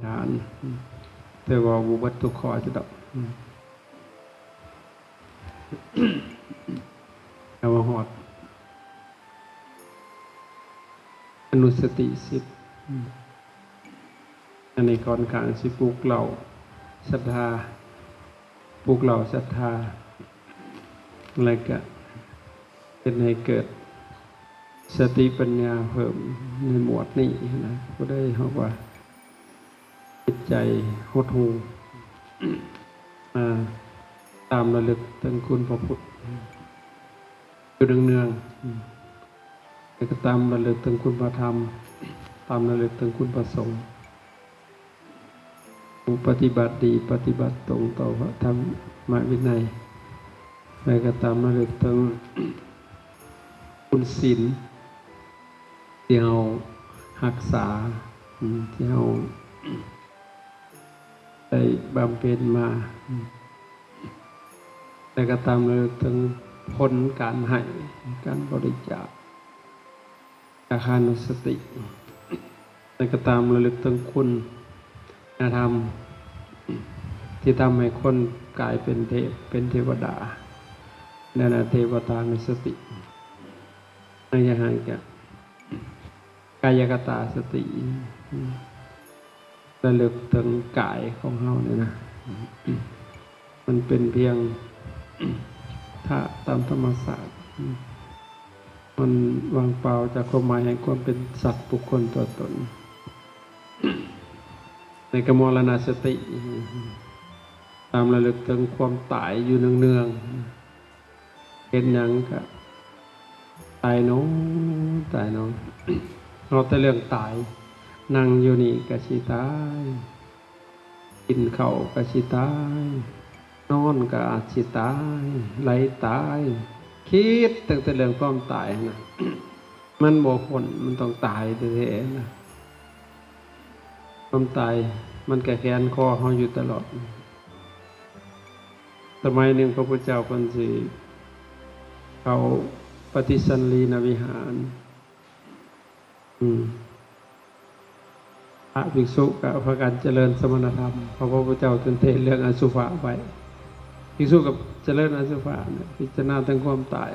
ຖານ ແຕ່ເວົ້າບໍ່ເບິດທຸກຂໍ້ຊະດອກ. ແຕ່ວ່າຮອດອະນຸສະຕິສິບ ອັນນີ້ຂ້ອນຂ້າງຊິປຸກເລົ້າສັດທາ ປຸກເລົ້າສັດທາ ແລະກະເຮັດໃຫ້ເກີດສະຕິປັນຍາເພີ່ມໃນໝວດນີ້ນະ. ຜູ້ໃດເຮົາວ່າຈິດໃຈຫົດຫູ່ ອາ ຕາມລະລຶກເຖິງຄຸນພະພຸດຢູ່ເນືອງໆ ແລະກະຕາມລະລຶກເຖິງຄຸນພະທຳ ຕາມລະລຶກເຖິງຄຸນພະສົງ ຜູ້ປະຕິບັດດີ ປະຕິບັດຕົງຕໍ່ພະທຳມະວິໄນ ແລະກະຕາມລະລຶກເຖິງຄຸນສິນທີ່ເຮົາຮັກສາ ອາ ທີ່ເຮົາໄດ້ບຳເພັນມາ ແລະກະຕາມລະລຶກເຖິງຜົນການໃຫ້ ການບໍລິຈາກ ຈາຄານຸສະຕິ ແລະກະຕາມລະລຶກເຖິງຄຸນນະທຳທີ່ທຳໃຫ້ຄົນກາຍເປັນເທບ ເປັນເທວະດາ ແລະເທວະຕານຸສະຕິ ໃນຈະໃຫ້ກະກາຍະກະຕາສະຕິ ລະລຶກເຖິງກາຍຂອງເຮົານີ້ນະ ມັນເປັນພຽງທາດຕາມທຳມະຊາດ ມັນວ່າງເປົ່າຈາກຄວາມໝາຍແຫ່ງຄວາມເປັນສັດບຸກຄົນຕົວຕົນ ໃນກະມໍລະນະສະຕິ ຕາມລະລຶກເຖິງຄວາມຕາຍຢູ່ເນືອງໆ. ເຮັດຫຍັງກະຕາຍເນາະ ຕາຍເນາະ ເວົ້າແຕ່ເລື່ອງຕາຍ ນັ່ງຢູ່ນີ້ກະຊິຕາຍ ກິນເຂົ້າກະຊິຕາຍ ນອນກະອາດຊິຕາຍ ໄຫຼຕາຍ ຄິດຕັ້ງແຕ່ເລື່ອງຄວາມຕາຍຫັ້ນນະ ມັນບໍ່ພົ້ນ ມັນຕ້ອງຕາຍແທ້ໆນະ. ຄວາມຕາຍມັນກະແຂນຄໍເຮົາຢູ່ຕະຫຼອດ. ສະໄໝໜຶ່ງພະພຸດທະເຈົ້າເພິ່ນຊິເຂົ້າປະຕິສັນລີນະວິຫານ ອືມ ພະພິກສຸກະພາກັນຈະເລີນສະມະນະທຳ ເພາະພະພຸດທະເຈົ້າເພິ່ນເທດເລື່ອງອະສຸພະໄວ້ ພິກສຸກະຈະເລີນອະສຸພະນະ ພິຈາລະນາເຖິງຄວາມຕາຍ.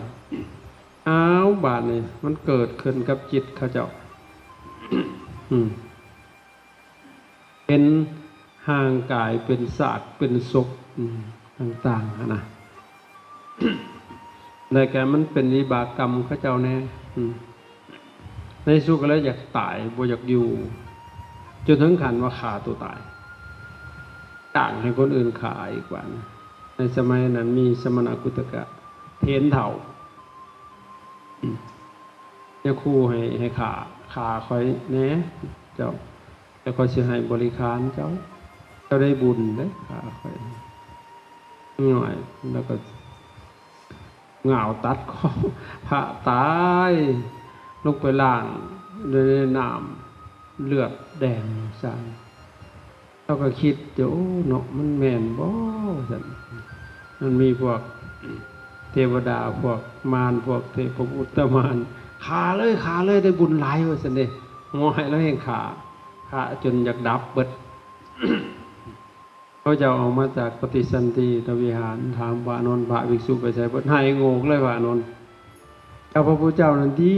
ອ້າວ ບາດນີ້ມັນເກີດຂຶ້ນກັບຈິດເຂົາເຈົ້າ ອືມ ເຫັນຮ່າງກາຍເປັນຊາກເປັນສົບ ອືມ ຕ່າງໆຫັ້ນນະ ແລ້ວກະມັນເປັນວິບາກກຳເຂົາເຈົ້າແດ່ ອືມ ໃນທີ່ສຸດກະເລີຍຢາກຕາຍ ບໍ່ຢາກຢູ່ ຈົນເຖິງຂັ້ນວ່າຂ້າຕົວຕາຍ ຈ້າງໃຫ້ຄົນອື່ນຂ້າອີກວ່າ. ໃນສະໄໝນັ້ນມີສະມະນະກຸດຕະກະເຖນເຖົ້າ ຢາກຂູ່ໃຫ້ ໃຫ້ຂ້າ ຂ້າຂ້ອຍແດ່ເຈົ້າ ແລ້ວຂ້ອຍຊິໃຫ້ບໍລິຂານເຈົ້າ ເຈົ້າໄດ້ບຸນເດ້ຂ້າຂ້ອຍ. ນ້ອຍ ແລ້ວກໍ ງ່າວຕັດຄໍພະຕາຍ ລົງໄປລ້າງຢູ່ໃນນ້ຳເລືອດແດງຊັ້ນ. ເຮົາກໍຄິດຢູ່ ໂອ້ ເນາະ ມັນແມ່ນບໍ່ຊັ້ນ. ມັນມີພວກເທວະດາ ພວກມານ ພວກເທບພະບຸດຕະມານ ຂ້າເລີຍ ຂ້າເລີຍ ໄດ້ບຸນຫຼາຍວ່າຊັ້ນເດ້. ງໍໃຫ້ລາວແຮ່ງຂ້າ ຂ້າຈົນຢາກດັບເບິດ. ເຂົາເຈົ້າອອກມາຈາກປະຕິສັນທີນະວິຫານ ຖາມພະອານົນ ພະພິກສຸໄປໃສເບິດ? ໄຫ້ໂງກເລີຍພະອານົນ. ເຈົ້າພະພຸດທະເຈົ້ານັ້ນຕິ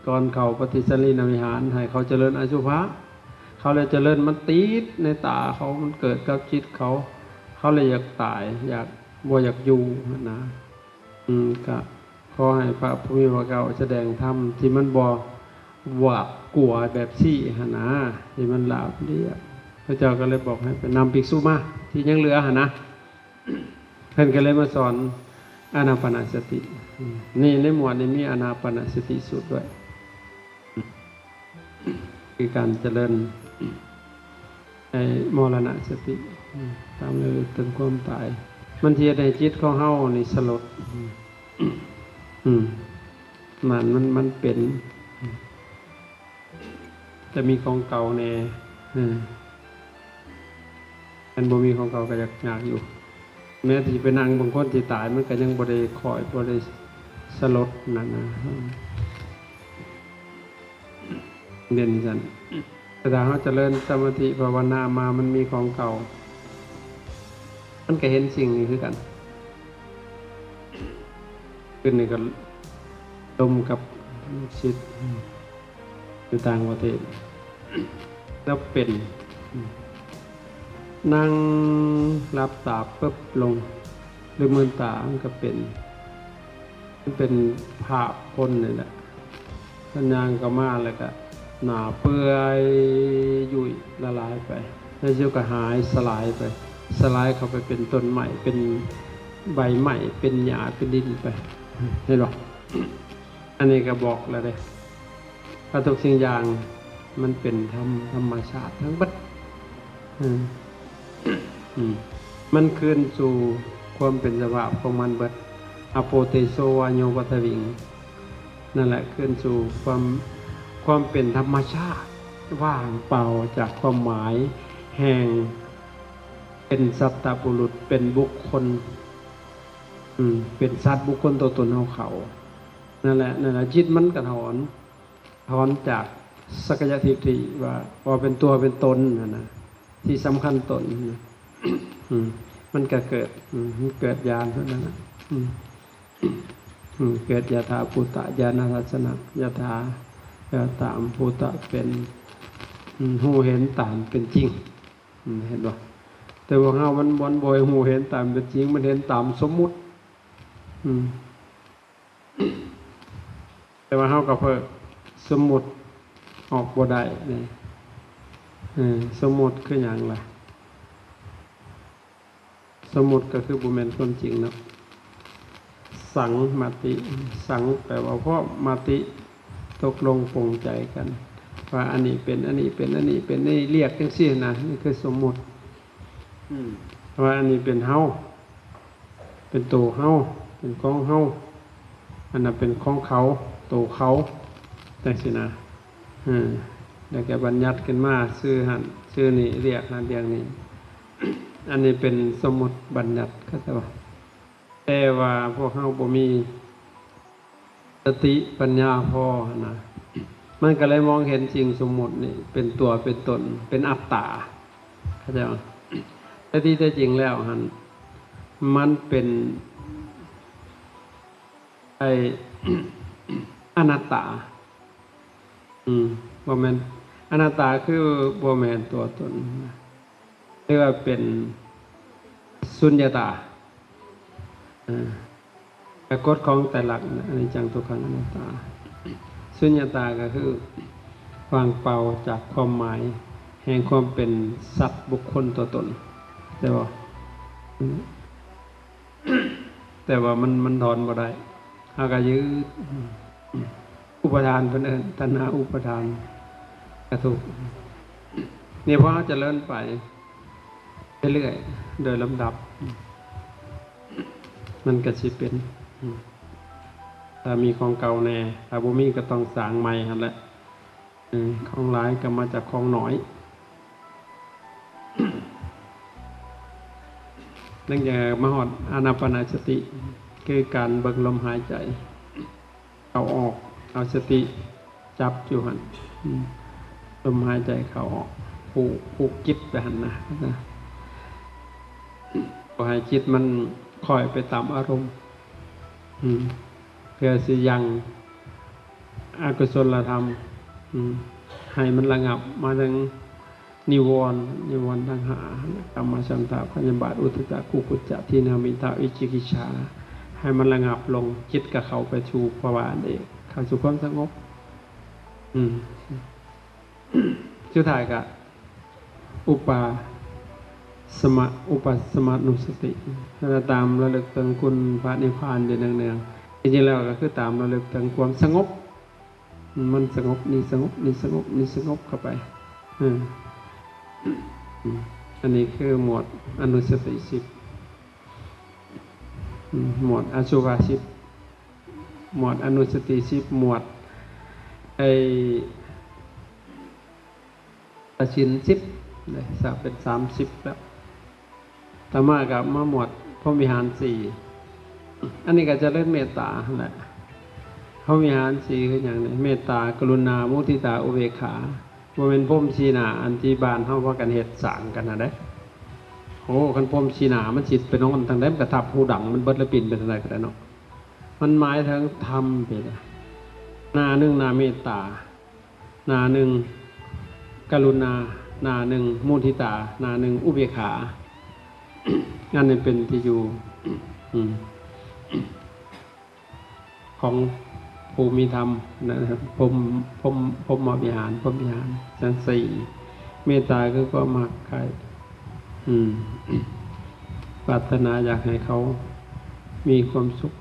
ກ່ອນເຂົ້າປະຕິສັນລີນະວິຫານ ໃຫ້ເຂົາຈະເລີນອະສຸພະ ເຂົາເລີຍຈະເລີນ ມັນຕິດໃນຕາເຂົາ ມັນເກີດກັບຈິດເຂົາ ເຂົາເລີຍຢາກຕາຍ ຢາກ ບໍ່ຢາກຢູ່ຫັ້ນນະ. ອືມ ກະຂໍໃຫ້ພະຜູ້ມີພະພາກເຈົ້າສະແດງທຳທີ່ມັນບໍ່ຫວາດກົວແບບຊີ້ຫັ້ນນະ ທີ່ມັນລາບລຽບ. ພະເຈົ້າກໍເລີຍບອກໃຫ້ໄປນຳພິກສຸມາທີ່ຍັງເຫຼືອຫັ້ນນະ. ເພິ່ນກໍເລີຍມາສອນອານາປານະສະຕິ. ນີ້ໃນໝວດນີ້ມີອານາປານະສະຕິສູດດ້ວຍ ຄືການຈະເລີນໃນມໍລະນະສະຕິ ຕາມລະລຶກເຖິງຄວາມຕາຍ. ມັນຊິເຮັດໃຫ້ຈິດຂອງເຮົານີ້ສະຫຼົດ. ອືມ ມັນ ມັນ ມັນເປັນ ແຕ່ມີຂອງເກົ່າແດ່. ເອີ ຄັນບໍ່ມີຂອງເກົ່າກໍຢາກ ຍາກຢູ່. ແມ້ແຕ່ຊິໄປນັ່ງເບິ່ງຄົນທີ່ຕາຍ ມັນກໍຍັງບໍ່ໄດ້ຄ່ອຍ ບໍ່ໄດ້ສະຫຼົດນັ້ນນະ. ເປັນຈັ່ງຊັ້ນ. ແຕ່ຖ້າເຮົາຈະເລີນສະມາທິພາວະນາມາ ມັນມີຂອງເກົ່າ ມັນກໍເຫັນສິ່ງນີ້ຄືກັນ. ຄືນນີ້ກໍລົມກັບລູກສິດ ຢູ່ຕ່າງປະເທດ ແລ້ວເປັນ ນັ່ງຫຼັບຕາປຶບລົງ ຫຼືມືນຕາ ມັນກໍເປັນ ມັນເປັນພາບຄົນນີ້ແຫຼະ. ເພິ່ນຍ່າງເຂົ້າມາແລ້ວກໍໜ້າເປື່ອຍຫຍຸ້ຍລະລາຍໄປ ແລ້ວຊິກໍຫາຍສະຫຼາຍໄປ ສະຫຼາຍເຂົ້າໄປເປັນຕົ້ນໄມ້ ເປັນໃບໄມ້ ເປັນຫຍ້າ ເປັນດິນໄປ ເຫັນບໍ່? ອັນນີ້ກໍບອກແລ້ວເດ້ ວ່າທຸກສິ່ງຢ່າງມັນເປັນທຳ ທຳມະຊາດທັງເບິດ. ອືມ ອືມ ມັນຄືນສູ່ຄວາມເປັນສະພາບຂອງມັນເບິດ. ອະໂປເຕໂຊວາໂຍປັດຖະວິງ ນັ້ນແຫຼະ ຄືນສູ່ຄວາມ ຄວາມເປັນທຳມະຊາດ ວ່າງເປົ່າຈາກຄວາມໝາຍແຫ່ງເປັນສັດຕະບຸລຸດ ເປັນບຸກຄົນ ອືມ ເປັນສັດບຸກຄົນຕົວຕົນເຮົາເຂົາ. ນັ້ນແຫຼະ ນັ້ນແຫຼະ ຈິດມັນກະຖອນ ຖອນຈາກສັກກາຍະທິດຖິ ວ່າ ວ່າເປັນຕົວເປັນຕົນຫັ້ນນະ ທີ່ສຳຄັນຕົນນະ ອືມ ມັນກະເກີດ ອືມ ມັນເກີດຍານເທົ່ານັ້ນນະ ອືມ ອືມ ເກີດຍະຖາພູຕະຍານະທັດສະນະ ຍະຖາ ຍະຖາພູຕະເປັນ ອືມ ຮູ້ເຫັນຕາມເປັນຈິງ ອືມ ເຫັນບໍ່? ແຕ່ພວກເຮົາມັນ ມັນບໍ່ຮູ້ເຫັນຕາມເປັນຈິງ ມັນເຫັນຕາມສົມມຸດ ອືມ ແຕ່ວ່າເຮົາກໍເພີ້ມສົມມຸດອອກບໍ່ໄດ້ເດ້. ເອີ ສົມມຸດຄືຫຍັງລະ? ສົມມຸດກໍຄືບໍ່ແມ່ນຄວາມຈິງເນາະ. ສັງມະຕິ ສັງແປວ່າພ້ອມ ມະຕິ ຕົກລົງປົງໃຈກັນ ວ່າອັນນີ້ເປັນ ອັນນີ້ເປັນ ອັນນີ້ເປັນ ນີ້ລຽກຈັ່ງຊີ້ນະ ນີ້ຄືສົມມຸດ ອືມ ວ່າອັນນີ້ເປັນເຮົາ ເປັນໂຕເຮົາ ເປັນຂອງເຮົາ ອັນນັ້ນເປັນຂອງເຂົາ ໂຕເຂົາ ຈັ່ງຊີ້ນະ. ເອີ ແລ້ວກໍບັນຍັດຂຶ້ນມາ ຊື່ຫັ້ນຊື່ນີ້ ລຽກຫັ້ນລຽກນີ້ ອັນນີ້ເປັນສົມມຸດບັນຍັດ ເຂົາເຈົ້າວ່າ ແຕ່ວ່າພວກເຮົາບໍ່ມີ ສະຕິປັນຍາພໍຫັ້ນນະ ມັນກໍເລີຍມອງເຫັນສິ່ງສົມມຸດນີ້ເປັນຕົວເປັນຕົນ ເປັນອັດຕາ ເຂົ້າໃຈບໍ່? ແຕ່ທີ່ແທ້ຈິງແລ້ວຫັ້ນ ມັນເປັນ ໄອ້ ອະນັດຕາ ອືມ ບໍ່ແມ່ນ ອະນັດຕາຄືບໍ່ແມ່ນຕົວຕົນ ຫຼືວ່າເປັນສຸນຍະຕາ ເອີ ແລະ ກົດຂອງໄຕລັກ ອະນິດຈັງ ທຸກຂັງ ອະນັດຕາ. ສຸນຍະຕາກໍຄືວ່າງເປົ່າຈາກຄວາມໝາຍແຫ່ງຄວາມເປັນສັດບຸກຄົນຕົວຕົນ ແຕ່ວ່າ ແຕ່ວ່າມັນ ມັນຖອນບໍ່ໄດ້ ເຮົາກໍຍຶດ ອືມ ອຸປະທານ ເພິ່ນເອີ້ນຕັນຫາອຸປະທານ ກະທຸກ. ນີ້ ເພາະເຮົາຈະເລີນໄປເລື້ອຍໆ ໂດຍລຳດັບ ມັນກະຊິເປັນ ອືມ ຖ້າມີຂອງເກົ່າແດ່ ຖ້າບໍ່ມີກໍຕ້ອງສ້າງໃໝ່ຫັ້ນແຫຼະ. ເອີ ຂອງຫຼາຍກໍມາຈາກຂອງໜ້ອຍ. ຫຼັງຈາກມາຮອດອານາປານະສະຕິ ຄືການເບິ່ງລົມຫາຍໃຈເຂົ້າອອກ ເອົາສະຕິຈັບຢູ່ຫັ້ນ ອືມ ລົມຫາຍໃຈເຂົ້າອອກ ຜູກ ຜູກຈິດໄປຫັ້ນນະ ບໍ່ໃຫ້ຈິດມັນຄ່ອຍໄປຕາມອາລົມ ອືມ ເພື່ອຊິຢັ້ງ ອະກຸສົນລະທຳ ອືມ ໃຫ້ມັນລະງັບມາເຖິງນິວອນ ນິວອນທັງຫ້າ ກາມະ ສັນດານ ພະຍາບາດ ອຸດທະຈະ ກຸກຸດຈະ ທິນນະ ນິດຖາ ວິຈິກິດສາ ໃຫ້ມັນລະງັບລົງ ຈິດກໍເຂົ້າໄປສູ່ພາວະອັນເອກ ເຂົ້າສູ່ຄວາມສະຫງົບ ອືມ ສຸດທ້າຍກໍ ອຸປາສະມະ ອຸປາສະມານຸສະຕິ ແລ້ວຕາມລະລຶກເຖິງຄຸນພະນິບພານຢູ່ເນື່ອງໆ. ທີ່ຈິງແລ້ວກໍຄືຕາມລະລຶກເຖິງຄວາມສະຫງົບ ມັນສະຫງົບ ນີ້ສະຫງົບ ນີ້ສະຫງົບ ນີ້ສະຫງົບເຂົ້າໄປ ເອີ ອັນນີ້ຄືໝວດອະນຸສະຕິສິບ ໝວດອະສຸພາສິບ ໝວດອະນຸສະຕິສິບ ໝວດໄອ້ ກະສິນສິບເດ້ ສະເປັນສາມສິບແລ້ວ. ຕໍ່ມາກໍມາໝວດພົມວິຫານສີ່ ອັນນີ້ກໍຈະເລີນເມດຕາຫັ້ນແຫຼະ. ພົມວິຫານສີ່ຄືຫຍັງນີ້? ເມດຕາ, ກະລຸນາ, ມຸທິຕາ, ອຸເບກຂາ. ບໍ່ແມ່ນພົມສີໜ້າ ອັນທີ່ບ້ານເຮົາພາກັນເຮັດສ້າງກັນຫັ້ນເດ້. ໂອ້ ຄັນພົມສີໜ້າ ມັນຊິໄປນອນທາງໃດ ມັນກະທັບຫູດັງມັນເບິດ ລະປິ່ນໄປທາງໃດກະໄດ້ເນາະ. ມັນໝາຍເຖິງທຳໄປເດ້. ໜ້າໜຶ່ງໜ້າເມດຕາ, ໜ້າໜຶ່ງກະລຸນາ, ໜ້າໜຶ່ງມຸທິຕາ, ໜ້າໜຶ່ງອຸເບກຂາ. ອັນນີ້ເປັນທີ່ຢູ່ ອືມ ຂອງພູມີທຳນະ ພົມ ພົມ ພົມມະວິຫານ ພົມວິຫານ ຊັ້ນສີ່. ເມດຕາຄືຄວາມຮັກໃຄ່ ອືມ ປາດຖະໜາຢາກໃຫ້ເຂົາມີຄວາມສຸກ.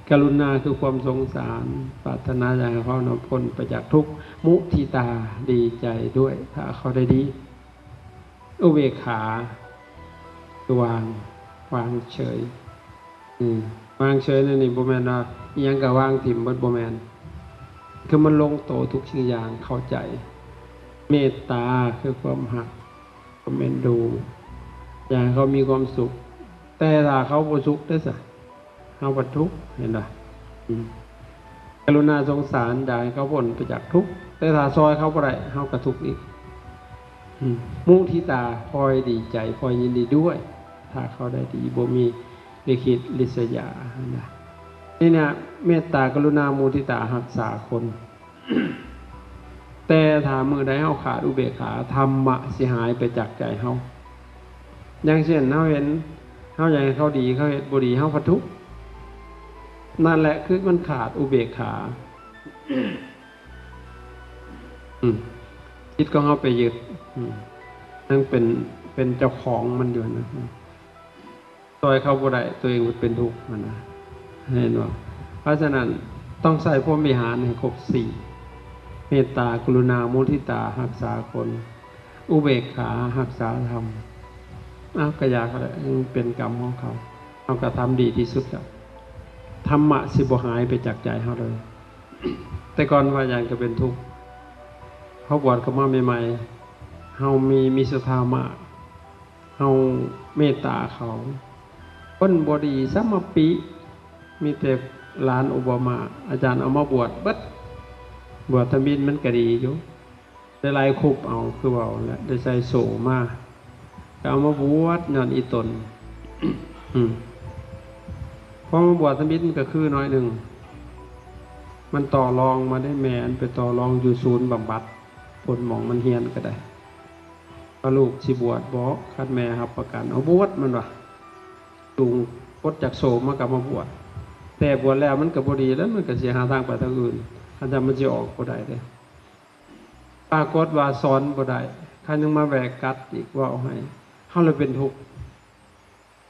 ກະລຸນາຄືຄວາມສົງສານ ປາດຖະໜາຢາກໃຫ້ເຂົານຳພົ້ນໄປຈາກທຸກ. ມຸທິຕາ ດີໃຈດ້ວຍຖ້າເຂົາໄດ້ດີ. ອຸເບກຂາ ຄືວາງ ວາງເສີຍ. ອືມ ວາງເສີຍນັ້ນນີ້ບໍ່ແມ່ນວ່າອີ່ຫຍັງກະວາງຖິ້ມເບິດ ບໍ່ແມ່ນ. ຄືມັນລົງໂຕທຸກສິ່ງຢ່າງ ເຂົ້າໃຈ. ເມດຕາຄືຄວາມຮັກ ຄວາມເອັນດູ ຢາກໃຫ້ເຂົາມີຄວາມສຸກ. ແຕ່ຖ້າເຂົາບໍ່ສຸກເດ້ຊະ ເຮົາບັດທຸກ ເຫັນບໍ່? ອືມ ກະລຸນາສົງສານ ຢາກໃຫ້ເຂົາພົ້ນໄປຈາກທຸກ ແຕ່ຖ້າຊ່ອຍເຂົາບໍ່ໄດ້ ເຮົາກະທຸກອີກ. ອືມ ມຸທິຕາ ພອຍດີໃຈ ພອຍຍິນດີດ້ວຍ ຖ້າເຂົາໄດ້ດີ ບໍ່ມີລິຂິດລິດສະຢາຫັ້ນນະ. ນີ້ນະ ເມດຕາ ກະລຸນາ ມຸທິຕາ ຮັກສາຄົນ. ແຕ່ຖ້າມື້ໃດເຮົາຂາດອຸເບກຂາ ທຳມະຊິຫາຍໄປຈາກໃຈເຮົາ. ຢ່າງເຊັ່ນ ເຮົາເຫັນ ເຮົາຢາກໃຫ້ເຂົາດີ ເຂົາເຮັດບໍ່ດີ ເຮົາພັດທຸກ. ນັ້ນແຫຼະ ຄືມັນຂາດອຸເບກຂາ. ອືມ ຈິດຂອງເຮົາໄປຍຶດ ອືມ ຍັງເປັນ ເປັນເຈົ້າຂອງມັນຢູ່ນະ. ຊ່ອຍເຂົາບໍ່ໄດ້ ຕົວເອງເປັນທຸກຫັ້ນນະ ເຫັນບໍ່? ເພາະສະນັ້ນ ຕ້ອງໃຊ້ພົມວິຫານໃຫ້ຄົບສີ່ ເມດຕາ ກະລຸນາ ມຸທິຕາ ຮັກສາຄົນ ອຸເບກຂາ ຮັກສາທຳ. ເອົາ ກະຢ່າເຂົາແຫຼະ ມັນເປັນກຳຂອງເຂົາ ເຮົາກະທຳດີທີ່ສຸດແລ້ວ ທຳມະຊິບໍ່ຫາຍໄປຈາກໃຈເຮົາເລີຍ. ແຕ່ກ່ອນພະອາຈານກະເປັນທຸກ ເຮົາບວດເຂົ້າມາໃໝ່ໆ ເຮົາມີ ມີສັດທາມາກ ເຮົາເມດຕາເຂົາ. ຄົນບໍ່ດີຊະມາປິ ມີແຕ່ຫຼານໂອບາມາ ອາຈານເອົາມາບວດເບິດ. ບວດທຳອິດມັນກະດີຢູ່ ໄດ້ໄລ່ຄຸບເອົາ ຄືເວົ້າແຫຼະ ໄດ້ໃສ່ໂສ້ມາ ກະເອົາມາບວດຍ້ອນອີ່ຕົນ. ອືມ ພໍມາບວດທຳອິດມັນກະຄືໜ້ອຍໜຶ່ງ ມັນຕໍ່ລອງມາໄດ້ ແມ່ມັນໄປຕໍ່ລອງຢູ່ສູນບຳບັດ ພົ້ນໝ່ອງມັນຮຽນກະໄດ້. ວ່າລູກຊິບວດບໍ່? ຄັນແມ່ຮັບປະກັນ ເອົາບວດ ມັນວ່າ ຈູງປົດຈາກໂສ້ມາກະມາບວດ. ແຕ່ບວດແລ້ວມັນກະບໍ່ດີແລ້ວ ມັນກະຊິຫາທາງໄປທາງອື່ນ ຄັນຊັ້ນມັນຊິອອກບໍ່ໄດ້ເດ້. ປາກົດວ່າສອນບໍ່ໄດ້ ຄັນຍັງມາແວະກັດອີກ ເວົ້າໃຫ້ເຮົາລະເປັນທຸກ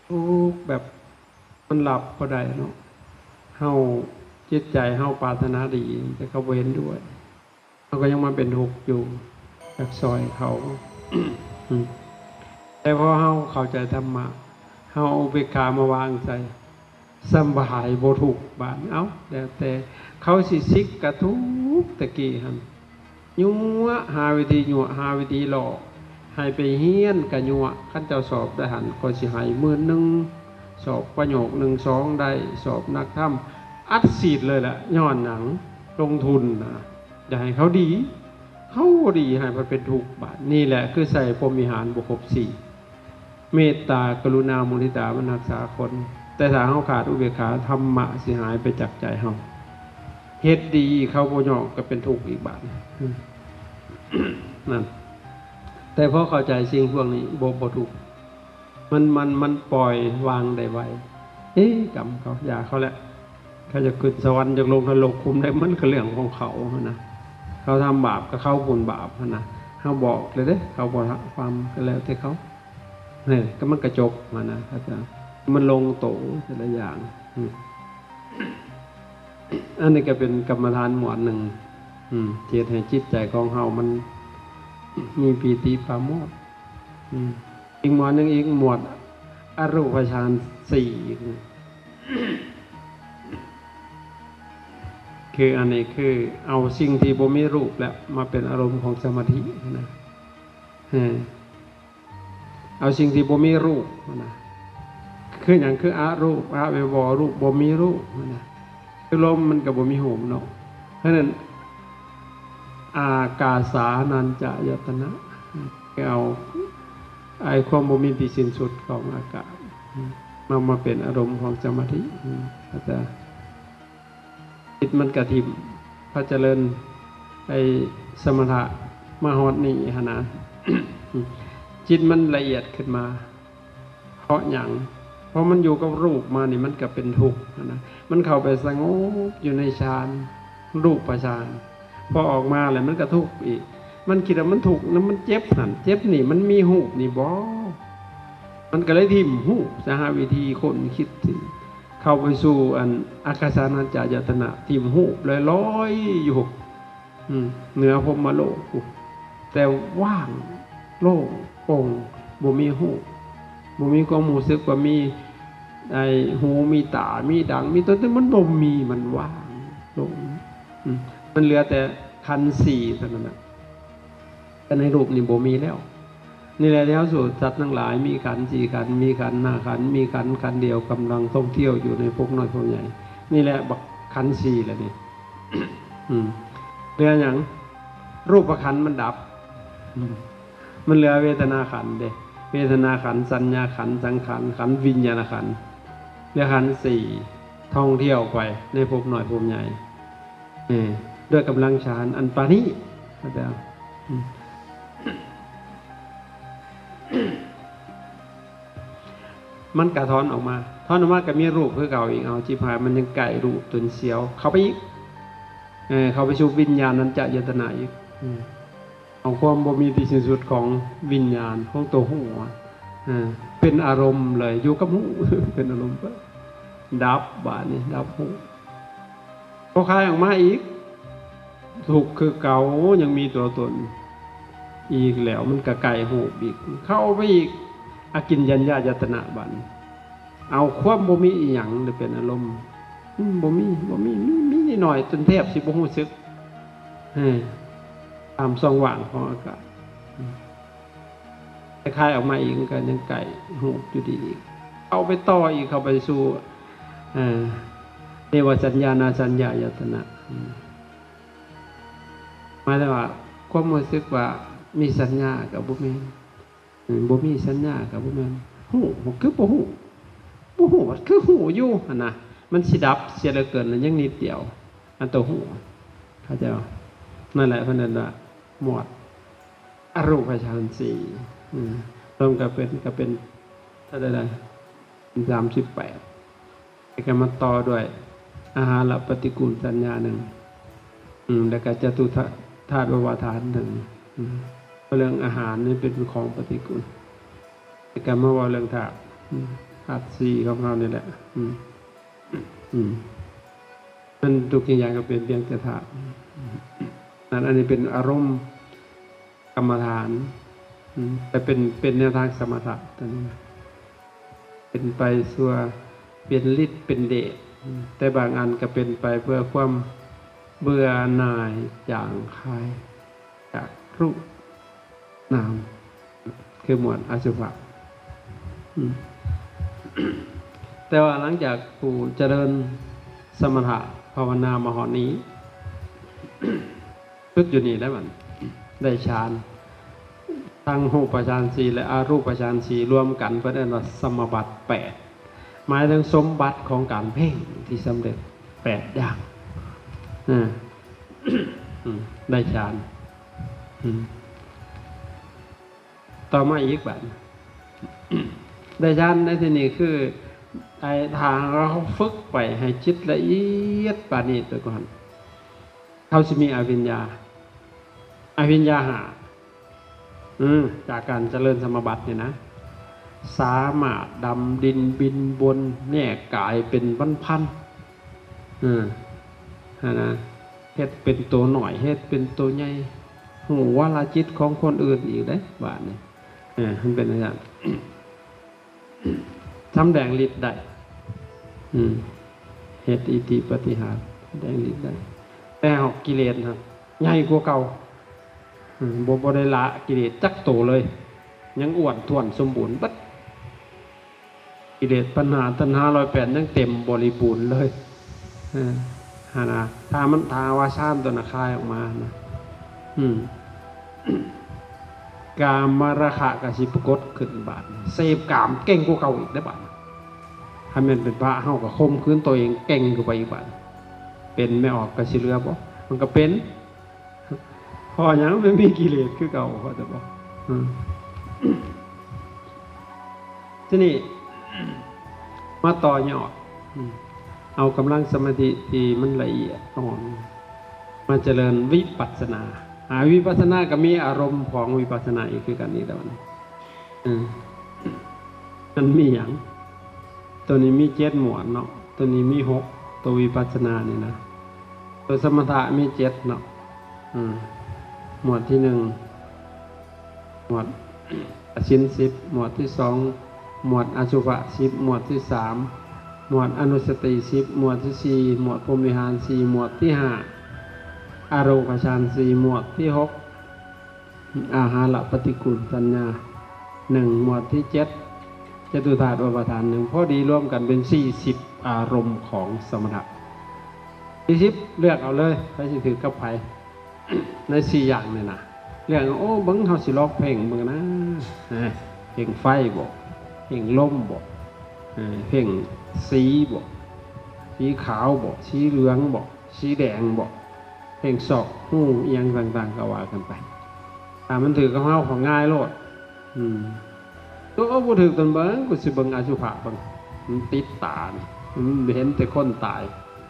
ທຸກແບບມັນຮັບບໍ່ໄດ້ເນາະ. ເຮົາ ຈິດໃຈເຮົາປາດຖະໜາດີ ແຕ່ເຂົາບໍ່ເຫັນດ້ວຍ ເຮົາກະຍັງມາເປັນທຸກຢູ່ ຢາກຊ່ອຍເຂົາ. ແຕ່ພໍເຮົາເຂົ້າໃຈທຳມະ ເຮົາເອົາອຸເບກຂາມາວາງໃສ່ ສະບາຍ ບໍ່ທຸກບາດນີ້. ເອົ້າ ແລ້ວແຕ່ເຂົາຊິສິກກະທຸກ ແຕ່ກີ້ຫັ້ນ ຍົວະ ຫາວິທີຍົວະ ຫາວິທີຫຼອກ ໃຫ້ໄປຮຽນກະຍົວະ. ຄັນເຈົ້າສອບໄດ້ຫັ້ນ ຂ້ອຍຊິໃຫ້ໝື່ນໜຶ່ງ ສອບປະໂຫຍກໜຶ່ງສອງໄດ້ ສອບນັກທຳ ອັດສີດເລີຍແຫຼະ. ຍ້ອນຫຍັງ? ລົງທຶນນະ ຢາກໃຫ້ເຂົາດີ ເຂົາບໍ່ດີ ໃຫ້ເພິ່ນເປັນທຸກບາດ. ນີ້ແຫຼະຄືໃຊ້ພົມວິຫານບໍ່ຄົບສີ່ ເມດຕາ ກະລຸນາ ມຸທິຕາ ມັນຮັກສາຄົນ. ແຕ່ຖ້າເຮົາຂາດອຸເບກຂາ ທຳມະຊິຫາຍໄປຈາກໃຈເຮົາ. ເຮັດດີເຂົາບໍ່ຍອມກະເປັນທຸກອີກບາດ. ນັ້ນ ແຕ່ພໍເຂົ້າໃຈສິ່ງພວກນີ້ ບໍ່ ບໍ່ທຸກ ມັນ ມັນ ມັນປ່ອຍວາງໄດ້ໄວ. ເອ ກຳເຂົາ ຢ່າເຂົາແຫຼະ. ເຂົາຢາກຂຶ້ນສະຫວັນ ຢາກລົງນະລົກ ຄຸມໄດ້ ມັນກະເລື່ອງຂອງເຂົາຫັ້ນນະ. ເຂົາທຳບາບກະເຂົາບຸນບາບຫັ້ນນະ. ເຮົາບອກແລ້ວເດ້ ເຂົາບໍ່ຟັງກະແລ້ວແຕ່ເຂົາ. ເອີ ກະມັນກະຈົບຫັ້ນນະ ມັນລົງໂຕແຕ່ລະຢ່າງ. ອືມ ອັນນີ້ກະເປັນກຳມະຖານໝວດໜຶ່ງ ອືມ ທີ່ເຮັດໃຫ້ຈິດໃຈຂອງເຮົາມັນມີປີຕິປາໂມດ. ອືມ ອີກໝວດໜຶ່ງອີກ ໝວດອະຮູບປະຊານສີ່ ຄືອັນນີ້ຄືເອົາສິ່ງທີ່ບໍ່ມີຮູບແຫຼະມາເປັນອາລົມຂອງສະມາທິນະ. ເອີ ເອົາສິ່ງທີ່ບໍ່ມີຮູບຫັ້ນນະ ຄືຫຍັງ? ຄືອະຮູບ ອະເວວອຮູບ ບໍ່ມີຮູບຫັ້ນນະ. ຄືລົມມັນກະບໍ່ມີຮູບເນາະ. ເພາະນັ້ນ ອາກາສານັນຈະອາຍະຕະນະ ເອົາໄອ້ຄວາມບໍ່ມີທີ່ສິ້ນສຸດຂອງອາກາດ ມາ ມາເປັນອາລົມຂອງສະມາທິ ອືມ ເຂົ້າໃຈ? ຈິດມັນກະຖິ້ມ ເຂົາຈະເລີນໄອ້ສະມະຖະມາຮອດນີ້ຫັ້ນນະ ຈິດມັນລະອຽດຂຶ້ນມາ. ເພາະຫຍັງ? ເພາະມັນຢູ່ກັບຮູບມານີ້ ມັນກໍເປັນທຸກຫັ້ນນະ ມັນເຂົ້າໄປສະຫງົບຢູ່ໃນฌານ ຮູບປະຊານ ພໍອອກມາແລ້ວມັນກໍທຸກອີກ ມັນຄິດວ່າມັນທຸກນຳ ມັນເຈັບຫັ້ນເຈັບນີ້ ມັນມີຮູບນີ້ບໍ່? ມັນກໍເລີຍຖິ້ມຮູບ ສະຫະວິທີຄົ້ນຄິດ ເຂົ້າໄປສູ່ອັນອາກາສານັນຈະອາຍະຕະນະ ຖິ້ມຮູບລອຍໆຢູ່ ອືມ ເໜືອພົມມະໂລກພຸ້ນ ແຕ່ວ່າງໂລ່ງໂປ່ງ ບໍ່ມີຮູບ ບໍ່ມີຄວາມຮູ້ສຶກວ່າມີໄອ້ຫູ ມີຕາ ມີດັງ ມີຕົວ ແຕ່ມັນບໍ່ມີ ມັນວ່າງໂລ່ງ ອືມ ມັນເຫຼືອແຕ່ຂັນສີ່ເທົ່ານັ້ນນະ ແຕ່ໃນຮູບນີ້ບໍ່ມີແລ້ວ. ນີ້ແຫຼະ ທີ່ເຮົາສູ່ສັດທັງຫຼາຍ ມີຂັນສີ່ຂັນ ມີຂັນຫ້າຂັນ ມີຂັນຂັນດຽວ ກຳລັງທ່ອງທ່ຽວຢູ່ໃນພົບນ້ອຍພົບໃຫຍ່ ນີ້ແຫຼະ ບັກຂັນສີ່ແຫຼະນີ້ ອືມ ເຫຼືອຫຍັງ? ຮູບປະຂັນມັນດັບ ອືມ ມັນເຫຼືອເວທະນາຂັນເດ້ ເວທະນາຂັນ ສັນຍາຂັນ ສັງຂານຂັນ ວິນຍານະຂັນ ເຫຼືອຂັນສີ່ ທ່ອງທ່ຽວໄປໃນພົບນ້ອຍພົບໃຫຍ່ ເອີ ດ້ວຍກຳລັງฌານອັນປານີດ ເຂົ້າໃຈ? ອືມ ມັນກະຖອນອອກມາ ຖອນອອກມາກະມີຮູບຄືເກົ່າອີກ ເອົາ ຈິບຫາຍ ມັນຍັງໃກ້ຮູບຕົວສຽວ ເຂົ້າໄປອີກ ເອີ ເຂົ້າໄປສູ່ວິນຍານັນຈະອາຍະຕະນະອີກ ອືມ ເອົາຄວາມບໍ່ມີທີ່ສິ້ນສຸດຂອງວິນຍານ ຂອງຕົວຮູ້ ເອີ ເປັນອາລົມເລີຍ ຢູ່ກັບຮູ້ ເປັນອາລົມ ດັບ ບາດນີ້ດັບຮູ້ ພໍຄາຍອອກມາອີກ ທຸກຄືເກົ່າ ຍັງມີຕົວຕົນອີກແລ້ວ ມັນກະໃກ້ຮູບອີກ ເຂົ້າໄປອີກ ອາກິນຈັນຍາອາຍະຕະນະ ບາດນີ້ ເອົາຄວາມບໍ່ມີອີ່ຫຍັງເປັນອາລົມ ອືມ ບໍ່ມີ ບໍ່ມີ ມີ ມີນິດໜ້ອຍ ຈົນແທບຊິບໍ່ຮູ້ສຶກ ເອີ ຕາມຊ່ອງວ່າງຂອງອາກາດ ອືມ ຄາຍອອກມາອີກ ມັນກະຍັງໃກ້ຮູບຢູ່ດີອີກ ເຂົ້າໄປຕໍ່ອີກ ເຂົ້າໄປສູ່ ເອີ ເນວະສັນຍານາສັນຍາອາຍະຕະນະ ອືມ ໝາຍເຖິງວ່າ ຄວາມຮູ້ສຶກວ່າມີສັນຍາກໍບໍ່ແມ່ນ ອືມ ບໍ່ມີສັນຍາກໍບໍ່ແມ່ນ ຮູ້ຄືບໍ່ຮູ້ ບໍ່ຮູ້ຄືຮູ້ຢູ່ຫັ້ນນະ ມັນຊິດັບເສຍເຫຼືອເກີນ ຍັງນິດດຽວ ອັນໂຕຮູ້ ເຂົ້າໃຈບໍ່? ນັ້ນແຫຼະ ເພິ່ນເອີ້ນວ່າໝວດອະຮູບປະຊານສີ່ ອືມ ລວມກໍເປັນ ກໍເປັນເທົ່າໃດລະ? ສາມສິບແປດ ແລ້ວກໍມາຕໍ່ດ້ວຍອາຫາລະປະຕິກູນສັນຍາໜຶ່ງ ອືມ ແລ້ວກໍຈະຕຸທະ ທາດວະວາທານໜຶ່ງ ອືມ ເວົ້າເລື່ອງອາຫານນີ້ເປັນຂອງປະຕິກູນ ແລ້ວກໍມາເວົ້າເລື່ອງທາດ ອືມ ທາດສີ່ຂອງເຮົານີ້ແຫຼະ ອືມ ອືມ ມັນທຸກສິ່ງຢ່າງກໍເປັນພຽງແຕ່ທາດ ນັ້ນ ອັນນີ້ເປັນອາລົມ ກຳມະຖານ ອືມ ແຕ່ເປັນ ເປັນແນວທາງສະມະຖະຕົວນີ້ນະ ເປັນໄປເພື່ອເປັນລິດເປັນເດດ ອືມ ແຕ່ບາງອັນກໍເປັນໄປເພື່ອຄວາມເບື່ອໜ່າຍຈາງຄາຍຈາກຮູບນາມ ຄືໝວດອະສຸພະ ອືມ ແຕ່ວ່າຫຼັງຈາກຜູ້ຈະເລີນສະມະຖະພາວະນາມາຮອດນີ້ ຢຸດຢູ່ນີ້ແລ້ວ ມັນໄດ້ฌານ ທັງຮູບປະຊານສີ່ ແລະ ອະຮູບປະຊານສີ່ລວມກັນ ເພິ່ນເອີ້ນວ່າສະມາບັດແປດ ໝາຍເຖິງສົມບັດຂອງການເພ່ງທີ່ສຳເລັດແປດຢ່າງ ອາ ອືມ ໄດ້ฌານ ອືມ ຕໍ່ມາອີກບາດ ໄດ້ຊັ້ນໃນທີ່ນີ້ຄື ໄອ້ ຖ້າເຮົາຝຶກໄປໃຫ້ຈິດລະອຽດປານີດໄປກ່ອນ ເຮົາຊິມີອະວິນຍາ ອະວິນຍາຫ້າ ອືມ ຈາກການຈະເລີນສະມາບັດນີ້ນະ ສາມາດດຳດິນບິນບົນ ແຍກກາຍເປັນພັນໆ ເອີ ຫັ້ນນະ ເຮັດເປັນໂຕນ້ອຍ ເຮັດເປັນໂຕໃຫຍ່ ຮູ້ວາລະຈິດຂອງຄົນອື່ນອີກເດ້ ບາດນີ້ ເອີ ມັນເປັນຈັ່ງຊັ້ນ ສຳແດງລິດໄດ້ ອືມ ເຮັດອິດທິປາຕິຫານ ສຳແດງລິດໄດ້ ແຕ່ຫາກກິເລດຫັ້ນໃຫຍ່ກວ່າເກົ່າ ອືມ ບໍ່ ບໍ່ໄດ້ລະກິເລດຈັກໂຕເລີຍ ຍັງອ້ວນທ້ວນສົມບູນເບິດ ກິເລດຕັນຫາ ຕັນຫາຮ້ອຍແປດຍັງເຕັມບໍລິບູນເລີຍ ເອີ ຫັ້ນນະ ຖ້າມັນ ຖ້າວ່າຊານຕົວນັ້ນຄາຍອອກມານະ ອືມ ກາມະລາຄະກໍຊິປາກົດຂຶ້ນບາດນີ້ ເສບກາມເກັ່ງກວ່າເກົ່າອີກເດ້ບາດນີ້. ຄັນແມ່ນເປັນພະ ເຮົາກໍຂົ່ມຂືນຕົວເອງເກັ່ງຂຶ້ນໄປອີກບາດນີ້. ເປັນແມ່ອອກກໍຊິເຫຼືອບໍ່? ມັນກໍເປັນ. ເພາະຫຍັງ? ມັນມີກິເລດຄືເກົ່າ ເຂົ້າໃຈບໍ່? ອືມ ທີນີ້ມາຕໍ່ຍອດ ອືມ ເອົາກຳລັງສະມາທິທີ່ມັນລະອຽດອ່ອນ ມາຈະເລີນວິປັດສະນາ. ອາ ວິປັດສະນາກໍມີອາລົມຂອງວິປັດສະນາອີກຄືກັນອີກແລ້ວ ອືມ ມັນມີຫຍັງ? ໂຕນີ້ມີເຈັດໝວດເນາະ ໂຕນີ້ມີຫົກ ໂຕວິປັດສະນານີ້ນະ. ໂຕສະມະຖະມີເຈັດເນາະ ອືມ ໝວດທີໜຶ່ງ ໝວດອະສິນສິບ ໝວດທີສອງ ໝວດອະສຸພະສິບ ໝວດທີສາມ ໝວດອະນຸສະຕິສິບ ໝວດທີສີ່ ໝວດພົມວິຫານສີ່ ໝວດທີຫ້າ ອາໂລກະຊານສີ່ ໝວດທີຫົກ ອາຫາລະປະຕິກູນສັນຍາໜຶ່ງ ໝວດທີເຈັດ ຈະຕຸທາດອຸປາທານໜຶ່ງ ພໍດີລວມກັນເປັນສີ່ສິບອາລົມຂອງສະມະຖະ. ສີ່ສິບ ເລືອກເອົາເລີຍ ໃຜຊິຖືກກັບໃຜ ໃນສີ່ຢ່າງນີ້ນະ. ເລືອກເອົາ ໂອ້ ເບິ່ງ ເຮົາຊິລອງເພງເບິ່ງນະ ເພງໄຟບໍ ເພງລົມບໍ ເພງສີບໍ ສີຂາວບໍ ສີເຫຼືອງບໍ ສີແດງບໍ ເພງຊອກຮູອີ່ຫຍັງຕ່າງໆ ກໍວ່າກັນໄປ. ຖ້າມັນຖືກກັບເຮົາ ເຮົາງ່າຍໂລດ. ອືມ ໂຕບໍ່ຖືກຕົນເບິ່ງ ກູຊິເບິ່ງອະສຸພະເບິ່ງ ມັນຕິດຕານີ້ ມັນເຫັນແຕ່ຄົນຕາຍ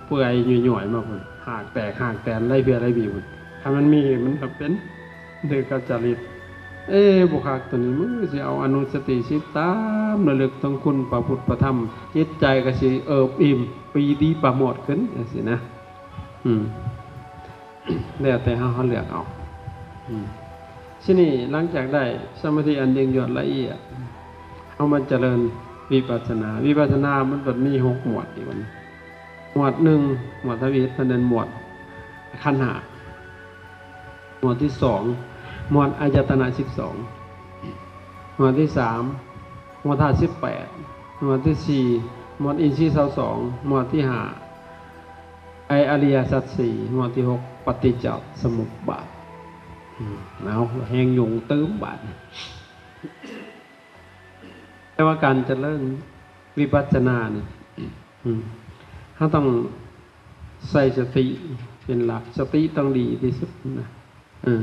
ເປື່ອຍຍ່ອຍໆມາພຸ້ນ ຫາກແຕກຫາກແຕນໄຫຼເພື່ອໄຫຼບີພຸ້ນ. ຄັນມັນມີ ມັນກໍເປັນ ຖືກກັບຈະລິດ. ເອ ບໍ່ຄັກໂຕນີ້ ມັນຊິເອົາອະນຸສະຕິສິບຕາມລະລຶກເຖິງຄຸນພະພຸດພະທຳ ຈິດໃຈກໍຊິເອີບອີ່ມປີຕິປະໂມດຂຶ້ນ ຈັ່ງຊີ້ນະ. ອືມ ແລ້ວແຕ່ເຮົາ ເຮົາເລືອກເອົາ. ອືມ ທີນີ້ຫຼັງຈາກໄດ້ສະມາທິອັນຍິ່ງຍອດລະອຽດ ເຮົາມາຈະເລີນວິປັດສະນາ. ວິປັດສະນາມັນກໍມີຫົກໝວດອີກບັດນີ້. ໝວດໜຶ່ງ ໝວດທຳອິດ ເພິ່ນເອີ້ນໝວດຂັນຫ້າ. ໝວດທີສອງ ໝວດອາຍະຕະນະສິບສອງ. ໝວດທີສາມ ໝວດທາດສິບແປດ. ໝວດທີສີ່ ໝວດອິນຊີຊາວສອງ. ໝວດທີຫ້າ ໄອອະລິຍະສັດສີ່. ໝວດທີຫົກ ປະຕິດຈະສະມຸບບາດ. ອືມ ເອົາ ແຮງຍຸງຕື່ມບາດນີ້. ແຕ່ວ່າການຈະເລີນວິປັດສະນານີ້ ອືມ ເຮົາຕ້ອງໃຊ້ສະຕິເປັນຫຼັກ. ສະຕິຕ້ອງດີທີ່ສຸດນະ. ເອີ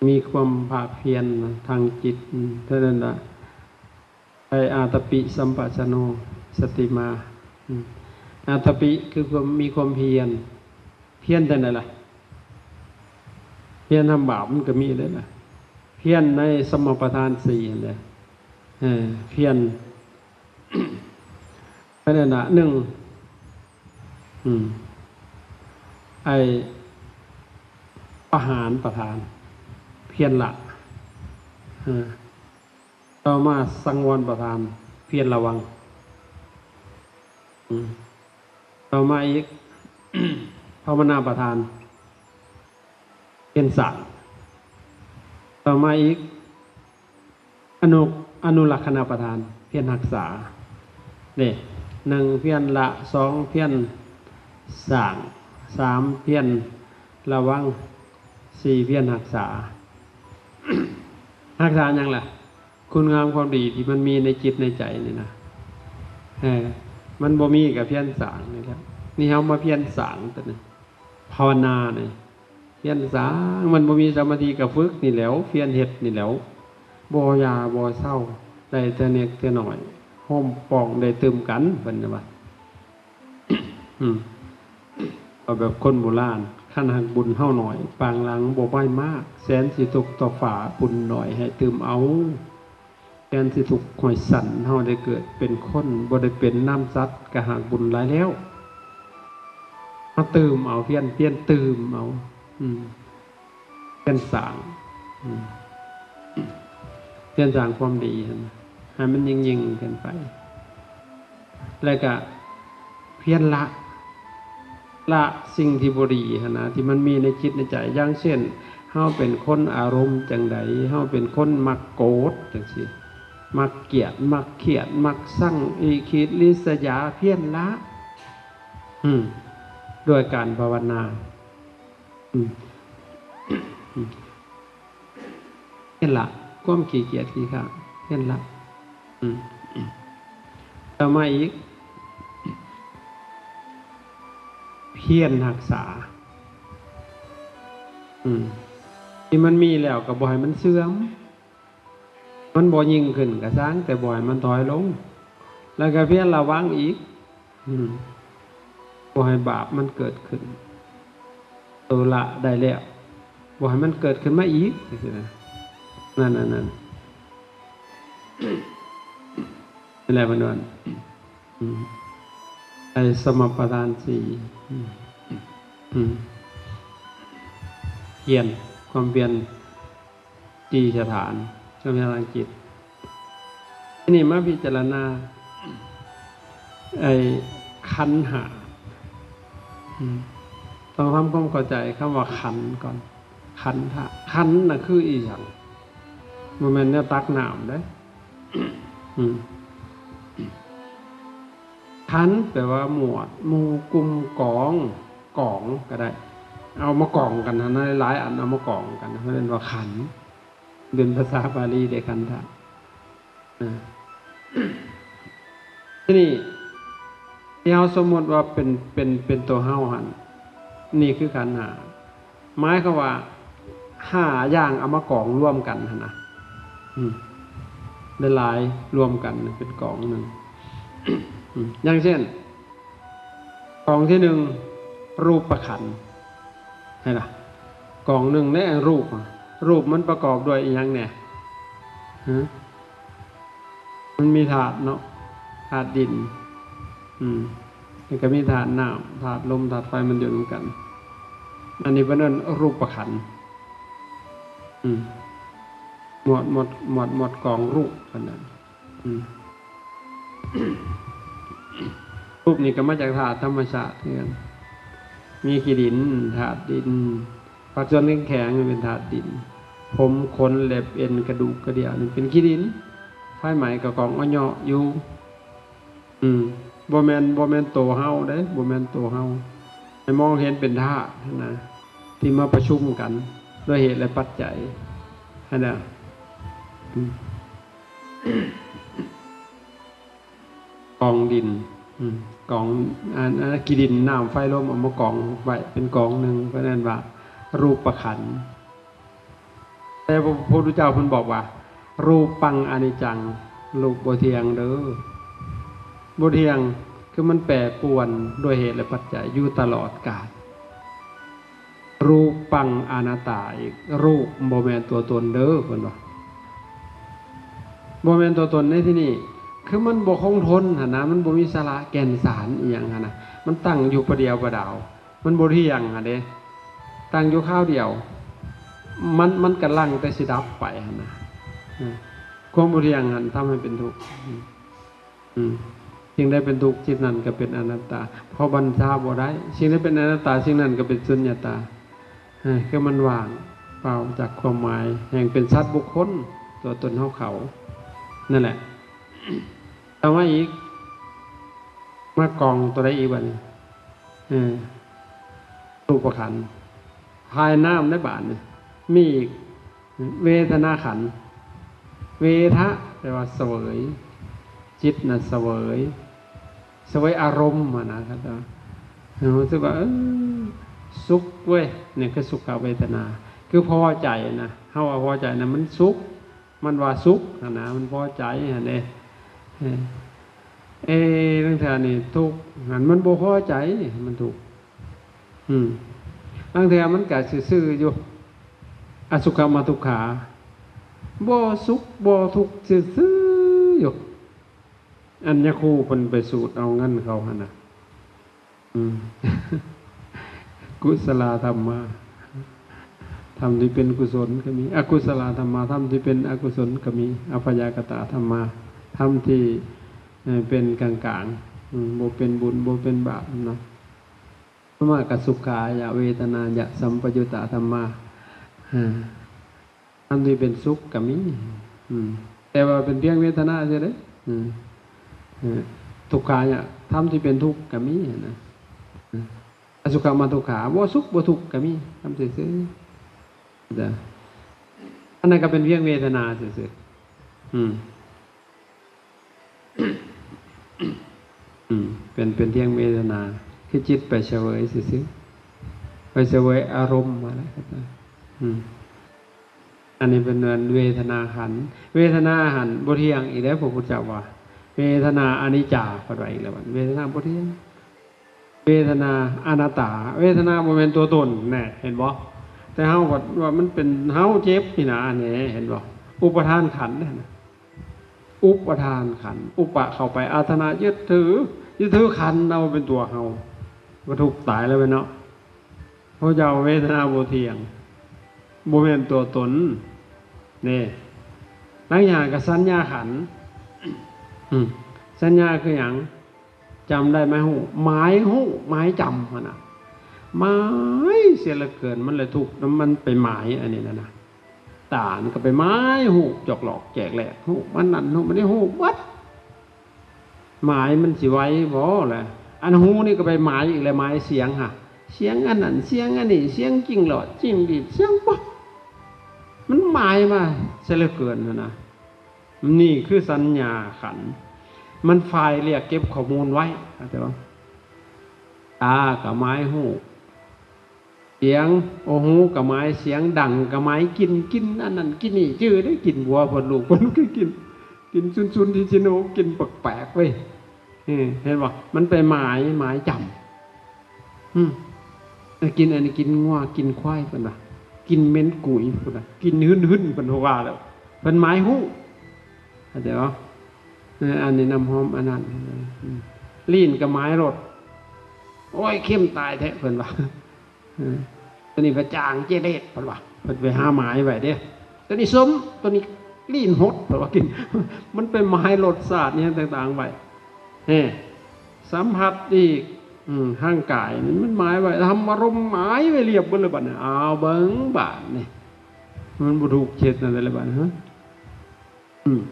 ມີຄວາມພາກພຽນທາງຈິດ ເທົ່ານັ້ນລະ. ໄອອາຕະປິສຳປະຊາໂນ ສະຕິມາ. ອາຕະປິຄືຄວາມ ມີຄວາມພຽນ. ພຽນຈັ່ງໃດລະ? ພຽນທຳບາບມັນກໍມີເດ້ລະ. ພຽນໃນສຳມະປະທານສີ່ຫັ້ນແຫຼະ. ເອີ ພຽນ ອັນນັ້ນນະ ໜຶ່ງ ອືມ ໄອ້ປະຫານປະທານ ພຽນລະ ເອີ ຕໍ່ມາສັງວອນປະທານ ພຽນລະວັງ ອືມ ຕໍ່ມາອີກ ພາວະນາປະທານ ພຽນສ້າງ ຕໍ່ມາອີກ ອະນຸ ອະນຸລັກຂະນະປະທານ ພຽນຮັກສາ. ນີ້ ໜຶ່ງ ພຽນລະ ສອງ ພຽນສ້າງ ສາມ ພຽນລະວັງ ສີ່ ພຽນຮັກສາ. ຮັກສາຫຍັງລະ? ຄຸນງາມຄວາມດີທີ່ມັນມີໃນຈິດໃນໃຈນີ້ນະ. ເອີ ມັນບໍ່ມີກໍພຽນສ້າງນີ້ແຫຼະ. ນີ້ເຮົາມາພຽນສ້າງຕົວນີ້ ພາວະນານີ້ ພຽນສ້າງ ມັນບໍ່ມີສະມາທິກໍຝຶກນີ້ແຫຼວ ພຽນເຮັດນີ້ແຫຼວ ບໍ່ຢ່າບໍ່ເຊົາ ໄດ້ເທື່ອເລັກເທື່ອນ້ອຍ ໂຮມປ້ອງໄດ້ຕື່ມກັນ ເພິ່ນວ່າ. ອືມ ເອົາແບບຄົນໂບລານ ຄັນຫາກບຸນເຮົາໜ້ອຍ ປາງຫຼັງບໍ່ໄຫວມາກ ແສນຊິຕົກຕໍ່ຟ້າ ບຸນໜ້ອຍໃຫ້ຕື່ມເອົາ. ແທນຊິທຸກຫ້ອຍສັນ ເຮົາໄດ້ເກີດເປັນຄົນ ບໍ່ໄດ້ເປັນນ້ຳສັດ ກະຫາກບຸນຫຼາຍແລ້ວ. ມາຕື່ມເອົາ ພຽນ ພຽນຕື່ມເອົາ ອືມ ພຽນສ້າງ ອືມ ພຽນສ້າງຄວາມດີຫັ້ນ ໃຫ້ມັນຍິ່ງໆຂຶ້ນໄປ. ແລ້ວກະພຽນລະ ລະສິ່ງທີ່ບໍ່ດີຫັ້ນນະ ທີ່ມັນມີໃນຈິດໃນໃຈ. ຢ່າງເຊັ່ນ ເຮົາເປັນຄົນອາລົມຈັ່ງໃດ, ເຮົາເປັນຄົນມັກໂກດຈັ່ງຊີ້, ມັກກຽດ, ມັກຄຽດ, ມັກຊັງ, ອີຂີດ, ລິດສະຢາ, ພຽນລະ ອືມ ດ້ວຍການພາວະນາ. ອືມ ອືມ ເຫັນລະ ຄວາມຂີ້ກຽດຂີ້ຄ້ານ ເຫັນລະ ອືມ ຕໍ່ມາອີກ ພຽນຮັກສາ ອືມ ທີ່ມັນມີແລ້ວກໍບໍ່ໃຫ້ມັນເສື່ອມ ມັນບໍ່ຍິ່ງຂຶ້ນກໍຊ່າງ ແຕ່ບໍ່ໃຫ້ມັນຖອຍລົງ ແລ້ວກໍພຽນລະວັງອີກ ອືມ ບໍ່ໃຫ້ບາບມັນເກີດຂຶ້ນ ໂຕລະໄດ້ແລ້ວ ບໍ່ໃຫ້ມັນເກີດຂຶ້ນມາອີກ ຈັ່ງຊີ້ນະ ນັ້ນໆໆ ນັ້ນແຫຼະເພິ່ນວ່າ ອືມ ໄອ້ສະມາປະທານສີ່ ອືມ ອືມ ພຽນ ຄວາມພຽນ ຕີສະຖານ ສະຖານຈິດ ທີນີ້ມາພິຈາລະນາ ໄອ້ຂັນຫ້າ ອືມ ຕ້ອງທຳຄວາມເຂົ້າໃຈຄຳວ່າຂັນກ່ອນ ຂັນທະ ຂັນນະຄືອີຫຍັງ? ບໍ່ແມ່ນແນວຕັກນ້ຳເດ້ ອືມ ຂັນແປວ່າໝວດ ໝູ່ ກຸ່ມ ກອງ ກອງກໍໄດ້ ເອົາມາກອງກັນຫັ້ນນະ ຫຼາຍອັນເອົາມາກອງກັນ ເຂົາເອີ້ນວ່າຂັນ ເປັນພາສາບາລີເດ້ ຂັນທະ ນະ ທີນີ້ທີ່ເຮົາສົມມຸດວ່າເປັນ ເປັນ ເປັນຕົວເຮົາຫັ້ນ ນີ້ຄືຂັນຫ້າ ໝາຍຄວາມວ່າຫ້າຢ່າງເອົາມາກອງລວມກັນຫັ້ນນະ ອືມ ຫຼາຍໆລວມກັນເປັນກອງໜຶ່ງ ອືມ ຢ່າງເຊັ່ນ ກອງທີໜຶ່ງ ຮູບປະຂັນ ເຫັນລະ ກອງໜຶ່ງໃນຮູບ ຮູບມັນປະກອບດ້ວຍອີຫຍັງແດ່? ຮະ? ມັນມີທາດເນາະ ທາດດິນ ອືມ ແລ້ວກໍມີທາດນ້ຳ ທາດລົມ ທາດໄຟ ມັນຢູ່ນຳກັນ ອັນນີ້ເພິ່ນເອີ້ນຮູບປະຂັນ ອືມ ໝວດ ໝວດ ໝວດ ໝວດກອງຮູບ ເພິ່ນເອີ້ນ ອືມ ຮູບນີ້ກໍມາຈາກທາດທຳມະຊາດຄືກັນ ມີຂີ້ດິນ ທາດດິນ ພາກສ່ວນແຂງໆ ເປັນທາດດິນ ຜົມ ຂົນ ເລັບ ເອັນ ກະດູກ ກະດ່ຽວ ນີ້ເປັນຂີ້ດິນ ໄຟໄໝ້ກໍກອງອະເຍາະຢູ່ ອືມ ບໍ່ແມ່ນ ບໍ່ແມ່ນໂຕເຮົາເດ້ ບໍ່ແມ່ນໂຕເຮົາ ໃຫ້ມອງເຫັນເປັນທາດຫັ້ນນະ ທີ່ມາປະຊຸມກັນດ້ວຍເຫດ ແລະ ປັດໄຈຫັ້ນນະ ອືມ ກອງດິນ ອືມ ກອງ ອັນ ອັນ ຂີ້ດິນ ນ້ຳ ໄຟ ລົມ ເອົາມາກອງໄວ້ເປັນກອງໜຶ່ງ ເພິ່ນເອີ້ນວ່າຮູບປະຂັນ ແຕ່ພະ ພະພຸດທະເຈົ້າເພິ່ນບອກວ່າ ຮູປັງອະນິດຈັງ ຮູບບໍ່ທ່ຽງເດີ ບໍ່ທ່ຽງ ຄືມັນແປປວນດ້ວຍເຫດ ແລະ ປັດໄຈຢູ່ຕະຫຼອດການ ຮູປັງອະນັດຕາ ອີກ ຮູບບໍ່ແມ່ນຕົວຕົນເດີ ເພິ່ນວ່າ ບໍ່ແມ່ນຕົວຕົນໃນທີ່ນີ້ ຄືມັນບໍ່ຄົງທົນຫັ້ນນະ ມັນບໍ່ມີສາລະແກ່ນສານອີ່ຫຍັງຫັ້ນນະ ມັນຕັ້ງຢູ່ປະດຽວປະດາວ ມັນບໍ່ທ່ຽງຫັ້ນເດ້ ຕັ້ງຢູ່ຄາວດຽວ ມັນ ມັນກຳລັງແຕ່ຊິດັບໄປຫັ້ນນະ ເອີ ຄວາມບໍ່ທ່ຽງຫັ້ນທຳໃຫ້ເປັນທຸກ ອືມ ສິ່ງໃດເປັນທຸກ ສິ່ງນັ້ນກໍເປັນອະນັດຕາ ເພາະບັນຊາບໍ່ໄດ້ ສິ່ງໃດເປັນອະນັດຕາ ສິ່ງນັ້ນກໍເປັນສຸນຍະຕາ ເອີ ຄືມັນວ່າງເປົ່າຈາກຄວາມໝາຍ ແຮ່ງເປັນສັດບຸກຄົນ ຕົວຕົນເຮົາເຂົາ ນັ້ນແຫຼະ ຕໍ່ມາອີກ ມາກອງຕົວໃດອີກບັດນີ້? ເອີ ຮູບປະຂັນ ທາດນ້ຳໃນບາດນີ້ ມີອີກ ເວທະນາຂັນ ເວທະ ແປວ່າສະເຫວີຍ ຈິດນະສະເຫວີຍ ສະເຫວີຍອາລົມຫັ້ນນະ ເຂົາເຈົ້າ ເຮົາຮູ້ສຶກວ່າ ເອີ ສຸກເວີຍ ນີ້ຄືສຸຂະເວທະນາ ຄືພໍໃຈນະ ເຮົາວ່າພໍໃຈນະ ມັນສຸກ ມັນວ່າສຸກຫັ້ນນະ ມັນພໍໃຈຫັ້ນເດ້ ເອີ ເອີ ລາງເທື່ອນີ້ທຸກຫັ້ນ ມັນບໍ່ພໍໃຈ ມັນທຸກ ອືມ ລາງເທື່ອມັນກະຊື່ໆຢູ່ ອະສຸຂະມະທຸກຂາ ບໍ່ສຸກບໍ່ທຸກຊື່ໆຢູ່ ອັນຍາຄູເພິ່ນໄປສູດເອົາເງິນເຂົາຫັ້ນນະ ອືມ ກຸສະລາທຳມາ ທຳທີ່ເປັນກຸສົນກໍມີ ອະກຸສະລາທຳມາ ທຳທີ່ເປັນອະກຸສົນກໍມີ ອະພະຍາກະຕາທຳມາ ທຳທີ່ ເອີ ເປັນກາງໆ ອືມ ບໍ່ເປັນບຸນ ບໍ່ເປັນບາບນະ ທຳມາກັບສຸຂາຍະເວທະນາຍະສຳປະຍຸດຕາທຳມາ ອາ ທຳທີ່ເປັນສຸກກໍມີ ອືມ ແຕ່ວ່າເປັນພຽງເວທະນາຊື່ເດ້ ອືມ ເອີ ທຸກຂາຍະ ທຳທີ່ເປັນທຸກກໍມີນະ ອາ ອະສຸຂະມະທຸກຂາ ບໍ່ສຸກບໍ່ທຸກກໍມີ ທຳຊື່ໆ ເດີ ອັນນັ້ນກໍເປັນພຽງເວທະນາຊື່ໆ ອືມ ອືມ ເປັນ ເປັນພຽງເວທະນາ ຄືຈິດໄປສະເຫວີຍຊື່ໆ ໄປສະເຫວີຍອາລົມຫັ້ນແຫຼະ ອືມ ອັນນີ້ເພິ່ນເອີ້ນເວທະນາຂັນ ເວທະນາຫັ້ນບໍ່ທ່ຽງອີກແລ້ວ ພະພຸດທະເຈົ້າວ່າ ເວທະນາອະນິດຈາ ເພິ່ນວ່າອີກແລ້ວ ເວທະນາບໍ່ທ່ຽງ ເວທະນາອະນັດຕາ ເວທະນາບໍ່ແມ່ນຕົວຕົນ ແນ່ ເຫັນບໍ່? ແຕ່ເຮົາວ່າ ວ່າມັນເປັນເຮົາເຈັບນີ້ນະ ແນ່ ເຫັນບໍ່? ອຸປະທານຂັນເດ້ນະ ອຸປະທານຂັນ ອຸປະເຂົ້າໄປ ອາທະນະ ຍຶດຖື ຍຶດຖືຂັນເອົາເປັນຕົວເຮົາ ວ່າທຸກຕາຍແລ້ວແມ່ນເນາະ. ພະເຈົ້າເວທະນາບໍ່ທ່ຽງ ບໍ່ແມ່ນຕົວຕົນ ເດ້. ຫຼັງຈາກນັ້ນກໍສັນຍາຂັນ ອືມ ສັນຍາຄືຫຍັງ? ຈຳໄດ້ໝາຍຮູ້ ໝາຍຮູ້ ໝາຍຈຳຫັ້ນນະ ໝາຍເສຍເຫຼືອເກີນ ມັນເລີຍທຸກນຳ ມັນໄປໝາຍອັນນີ້ນະນະ ຕາມັນກໍໄປໝາຍຮູບຈອກຫຼອກແຈກແຫຼກ ຮູບອັນນັ້ນ ຮູບອັນນີ້ ຮູບໝົດ ໝາຍມັນຊິໄວບໍ່ລະ? ອັນຫູນີ້ກໍໄປໝາຍອີກແລ້ວ ໝາຍສຽງຫະ ສຽງອັນນັ້ນ ສຽງອັນນີ້ ສຽງຈິງຫຼອດຈິງຫຼີດ ສຽງປະ ມັນໝາຍມາເສຍເຫຼືອເກີນຫັ້ນນະ. ນີ້ຄືສັນຍາຂັນ ມັນຝ່າຍລຽກເກັບຂໍ້ມູນໄວ້ ເຂົ້າໃຈບໍ່? ຕາກໍໝາຍຮູບ ສຽງ ໂອ ຫູກໍໝາຍສຽງ ດັງກໍໝາຍກິ່ນ ກິ່ນອັນນັ້ນກິ່ນນີ້ ຈື່ເດ້ ກິ່ນບົວເພິ່ນ ລູກເພິ່ນກໍກິນ ກິ່ນຊຸນໆ ຊິນໂອ ກິ່ນແປກໆເວີຍ ເຫັນບໍ່? ມັນໄປໝາຍ ໝາຍຈຳ ອືມ ກິນອັນນີ້ ກິນງົວ ກິນຄວາຍ ເພິ່ນວ່າ ກິນເໝັນກຸຍ ເພິ່ນວ່າ ກິນຫຶນໆ ເພິ່ນວ່າແລ້ວ ເພິ່ນໝາຍຮູ້ ເຂົ້າໃຈບໍ່? ເອີ ອັນນີ້ນ້ຳຫອມ ອັນນັ້ນ ອືມ ລີ້ນກໍໝາຍລົດ ໂອ້ຍ ເຄັມຕາຍແທ້ ເພິ່ນວ່າ ເອີ ໂຕນີ້ວ່າຈາງເຈເລດ ເພິ່ນວ່າ ເພິ່ນໄປຫາໝາຍໄວ້ເດ້ ໂຕນີ້ສົ້ມ ໂຕນີ້ລີ້ນຫົດ ເພິ່ນວ່າກິນ ມັນໄປໝາຍລົດຊາດຫຍັງຕ່າງໆໄວ້ ເອີ ສຳຜັດອີກ ອືມ ທາງກາຍນີ້ມັນໝາຍໄວ້ ທຳອາລົມໝາຍໄວ້ລຽບເບິດເລີຍບາດນີ້ ອ້າວ ເບິ່ງບາດນີ້ ມັນບໍ່ຖືກເຮັດແນວໃດລະບາດນີ້ ຮະ ອືມ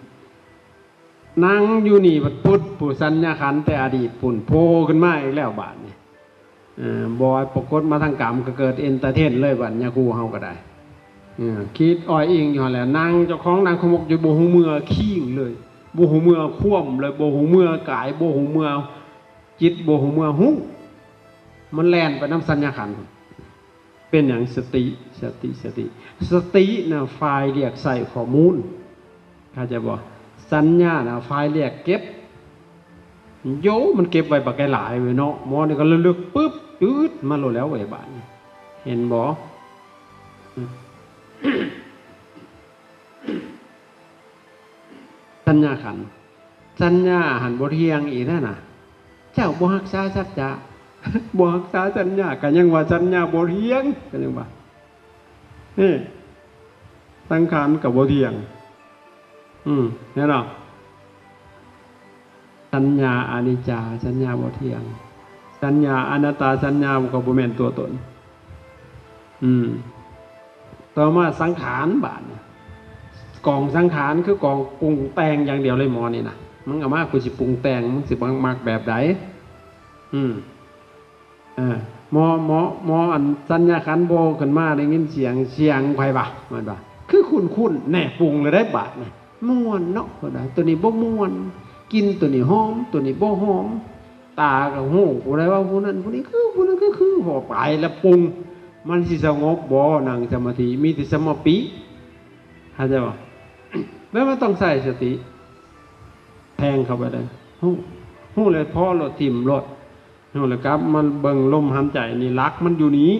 ນັ່ງຢູ່ນີ້ບັດປຶດ ຜູ້ສັນຍາຂັນແຕ່ອະດີດພຸ້ນ ໂພຂຶ້ນມາອີກແລ້ວບາດນີ້ ເອີ ບໍ່ປາກົດມາທາງກາມ ກໍເກີດເອັນເຕີເທນເລີຍບາດ ຍາຄູເຮົາກໍໄດ້ ເອີ ຄິດອ້ອຍອີ່ງຢູ່ຫັ້ນແຫຼະ ນັ່ງເຈົ້າຂອງນັ່ງຂະໝົກຢູ່ ບໍ່ຮູ້ເມື່ອຄີງເລີຍ ບໍ່ຮູ້ເມື່ອຄວາມເລີຍ ບໍ່ຮູ້ເມື່ອກາຍ ບໍ່ຮູ້ເມື່ອຈິດ ບໍ່ຮູ້ເມື່ອຮູ້ ມັນແລ່ນໄປນຳສັນຍາຂັນ ເປັນຫຍັງ? ສະຕິ ສະຕິ ສະຕິ ສະຕິນະ ຝ່າຍລຽກໃຊ້ຂໍ້ມູນ ເຂົ້າໃຈບໍ່? ສັນຍານະ ຝ່າຍລຽກເກັບ ໂຢ ມັນເກັບໄວ້ບັກຫຼາຍເວີຍເນາະ ໝໍນີ້ກໍລະລຶກປຶບ ຈືດມາໂລດແລ້ວເວີຍ ບາດນີ້ ເຫັນບໍ່? ສັນຍາຂັນ ສັນຍາຫັ້ນບໍ່ທ່ຽງອີກແລ້ວນະ ເຈົ້າບໍ່ຮັກສາສັດຈະ ບໍ່ຮັກສາສັນຍາ ກໍຍັງວ່າສັນຍາບໍ່ທ່ຽງ ກໍຍັງວ່າ ເອີ ສັງຂານກໍບໍ່ທ່ຽງ ອືມ ແມ່ນບໍ່? ສັນຍາອະນິດຈາ ສັນຍາບໍ່ທ່ຽງ ສັນຍາອະນັດຕາ ສັນຍາກໍບໍ່ແມ່ນຕົວຕົນ ອືມ ຕໍ່ມາສັງຂານບາດນີ້ ກອງສັງຂານຄືກອງປຸງແຕ່ງຢ່າງດຽວເລີຍ ໝໍນີ້ນະ ມຶງເອົາມາ ກູຊິປຸງແຕ່ງ ມຶງຊິມັກແບບໃດ ອືມ ເອີ ໝໍ ໝໍ ໝໍ ອັນສັນຍາຂັນໂພຂຶ້ນມາ ໄດ້ຍິນສຽງ ສຽງໃຜວະ ແມ່ນບໍ່? ຄືຄຸ້ນໆ ແນ່ ປຸງແລ້ວເດ້ບາດນີ້ ມ່ວນເນາະ ເພິ່ນວ່າ ໂຕນີ້ບໍ່ມ່ວນ ກິ່ນໂຕນີ້ຫອມ ໂຕນີ້ບໍ່ຫອມ ຕາກໍຮູ້ ຜູ້ໃດເວົ້າຜູ້ນັ້ນຜູ້ນີ້ຄື ຜູ້ນັ້ນຄື ຄື ພໍໄປແລ້ວປຸງ ມັນຊິສະຫງົບບໍ່? ນັ່ງສະມາທິ ມີແຕ່ສະມາປິ ເຂົ້າໃຈບໍ່? ແລ້ວມັນຕ້ອງໃຊ້ສະຕິ ແທງເຂົ້າໄປເລີຍ ຮູ້ ຮູ້ແລ້ວພໍໂລດ ຖິ້ມໂລດ ຮູ້ແລ້ວກັບມາເບິ່ງລົມຫາຍໃຈ ນີ້ຫຼັກມັນຢູ່ນີ້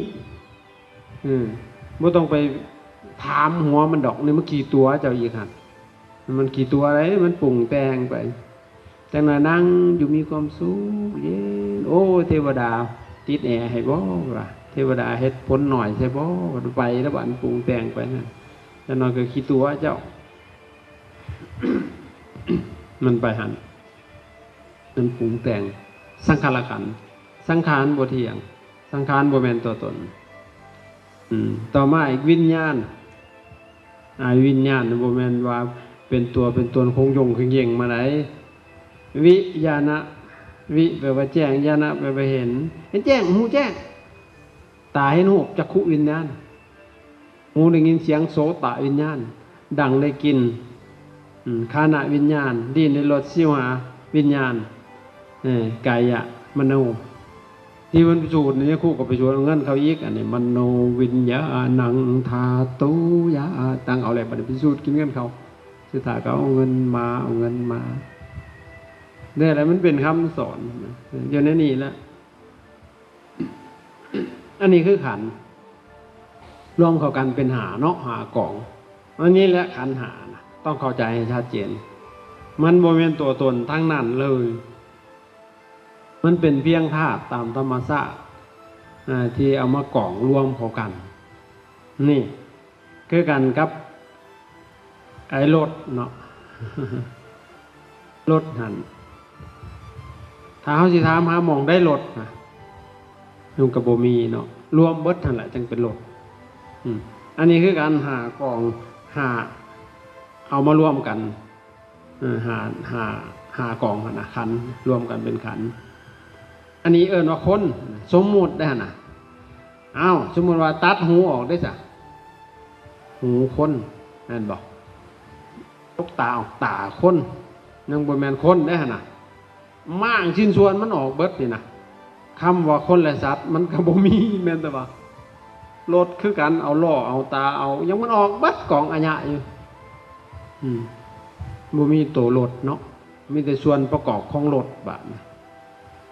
ເອີ ບໍ່ຕ້ອງໄປຖາມຫົວມັນດອກ ນີ້ມັນຂີ້ຕົວະເຈົ້າອີກຫັ້ນ ມັນຂີ້ຕົວະໃດ໋ ມັນປຸງແຕ່ງໄປ ຈັກໜ້ອຍນັ່ງຢູ່ມີຄວາມສຸກເຢັນ ໂອ້ ເທວະດາຕິດແອໃຫ້ບໍ່ ວ່າ ເທວະດາເຮັດຝົນໜ້ອຍໃສ່ບໍ່ ໄປແລ້ວບາດປຸງແຕ່ງໄປຫັ້ນ ຈັກໜ້ອຍກໍຂີ້ຕົວະເຈົ້າ ມັນໄປຫັ້ນ ມັນປຸງແຕ່ງ ສັງຂາລະຂັນ ສັງຂານບໍ່ທ່ຽງ ສັງຂານບໍ່ແມ່ນຕົວຕົນ ອືມ ຕໍ່ມາອີກ ວິນຍານ ອາ ວິນຍານບໍ່ແມ່ນວ່າເປັນຕົວເປັນຕົນຄົງຍົງເຄັ່ງເຢງມາໃດ ວິຍານະ ວິ ແປວ່າແຈ້ງ ຍານະ ແປວ່າເຫັນ ເຫັນແຈ້ງ ຮູ້ແຈ້ງ ຕາເຫັນຮູບ ຈັກຂຸວິນຍານ ຫ ຫູໄດ້ຍິນສຽງ ໂສຕະວິນຍານ ດັງໄດ້ກິ່ນ ອາ ຄານະວິນຍານ ລີ້ນໄດ້ລົດ ຊິວຫາວິນຍານ ເອີ ກາຍະ ມະໂນ ທີ່ເພິ່ນໄປສູດນີ້ ຄູກໍໄປສູດເອົາເງິນເຂົາອີກ ອັນນີ້ ມະໂນວິນຍານັງທາຕຸຍາຕັງ ເອົາແລ້ວ ບັດນີ້ໄປສູດກິນເງິນເຂົາ ສຸດທ້າຍກໍເອົາເງິນມາ ເອົາເງິນມາ ແລ້ວມັນເປັນຄຳສອນຢູ່ໃນນີ້ແຫຼະ. ອັນນີ້ຄືຂັນ ລວມເຂົ້າກັນເປັນຫ້າເນາະ ຫ້າກອງ. ອັນນີ້ແຫຼະຂັນຫ້ານະ ຕ້ອງເຂົ້າໃຈໃຫ້ຊັດເຈນ. ມັນບໍ່ແມ່ນຕົວຕົນທັງນັ້ນເລີຍ. ມັນເປັນພຽງທາດຕາມທຳມະຊາດ ອາ ທີ່ເອົາມາກອງລວມເຂົ້າກັນ. ນີ້ຄືກັນກັບໄອ້ລົດເນາະ ລົດຫັ້ນ ຖ້າເຮົາຊິຖາມຫາໝ່ອງໃດລົດນະ ມັນກໍບໍ່ມີເນາະ ລວມເບິດຫັ້ນແຫຼະຈຶ່ງເປັນລົດ. ອືມ ອັນນີ້ຄືກັນ ຫ້າກອງ ຫ້າ ເອົາມາລວມກັນ ເອີ ຫ້າ ຫ້າ ຫ້າກອງຫັ້ນນະ ຂັນ ລວມກັນເປັນຂັນ. ອັນນີ້ເອີ້ນວ່າຄົນ ສົມມຸດໄດ້ຫັ້ນນະ. ອ້າວ ສົມມຸດວ່າຕັດຫູອອກເດ້ຊະ ຫູຄົນ ແມ່ນບໍ່? ຕົກຕາອອກ ຕາຄົນ ຍັງບໍ່ແມ່ນຄົນເດ້ຫັ້ນນະ. ມ້າງຊິ້ນສ່ວນມັນອອກເບິດນີ້ນະ. ຄຳວ່າຄົນ ແລະ ສັດ ມັນກໍບໍ່ມີ ແມ່ນແຕ່ວ່າລົດຄືກັນ ເອົາລໍ້ ເອົາຕາ ເອົາຫຍັງ ມັນອອກເບິດກອງອາຍະຢູ່. ອືມ ບໍ່ມີໂຕລົດເນາະ ມີແຕ່ສ່ວນປະກອບຂອງລົດບາດນີ້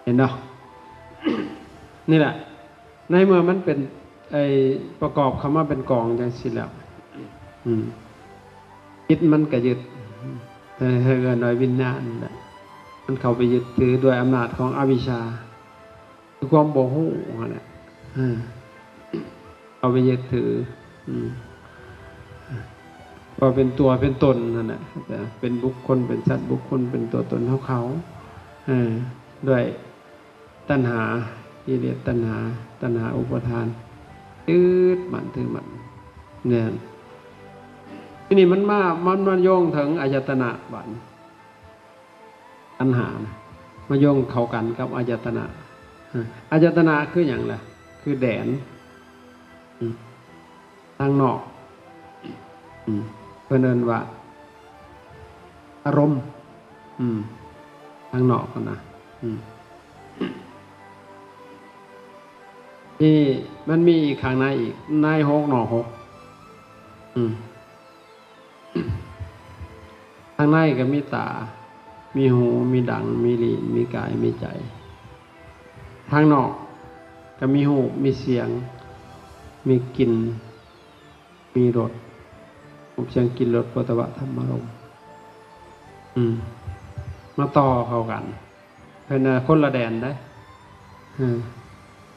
ເຫັນບໍ່? ນີ້ແຫຼະ ໃນເມື່ອມັນເປັນ ໄອ້ປະກອບເຂົ້າມາເປັນກອງຈັ່ງຊີ້ແລ້ວ ອືມ ຈິດມັນກະຍຶດ ເອີ ເອີ້ນວ່າວິນຍານນັ້ນແຫຼະ ມັນເຂົ້າໄປຍຶດຖືດ້ວຍອຳນາດຂອງອະວິຊຊາ ຄືຄວາມບໍ່ຮູ້ຫັ້ນແຫຼະ ເອີ ເຂົ້າໄປຍຶດຖື ອືມ ວ່າເປັນຕົວເປັນຕົນຫັ້ນແຫຼະ ເປັນບຸກຄົນ ເປັນສັດບຸກຄົນ ເປັນຕົວຕົນຂອງເຂົາ ເອີ ດ້ວຍ ຕັນຫາ ກິເລດຕັນຫາ ຕັນຫາອຸປາທານ ຍຶດໝັ້ນຖືໝັ້ນແໜ້ນ. ທີນີ້ມັນມາ ມັນມາໂຍງເຖິງອາຍະຕະນະບາດນີ້ ຕັນຫານະ ມາໂຍງເຂົ້າກັນກັບອາຍະຕະນະ. ອາຍະຕະນະຄືຫຍັງລະ? ຄືແດນ ອືມ ທາງນອກ ອືມ ເພິ່ນເອີ້ນວ່າອາລົມ ອືມ ທາງນອກຫັ້ນນະ ອືມ ນີ້ມັນມີອີກຂ້າງໃນອີກ ໃນຫົກນອກຫົກ ອືມ ທາງໃນກໍມີຕາ ມີຫູ ມີດັງ ມີລີ້ນ ມີກາຍ ມີໃຈ. ທາງນອກກໍມີຮູບ ມີສຽງ ມີກິ່ນ ມີລົດ ຮູບ ສຽງ ກິ່ນ ລົດ ໂຜດຖະວະ ທຳມາລົມ ອືມ ມາຕໍ່ເຂົ້າກັນ. ເພິ່ນວ່າຄົນລະແດນເດ້ ເອີ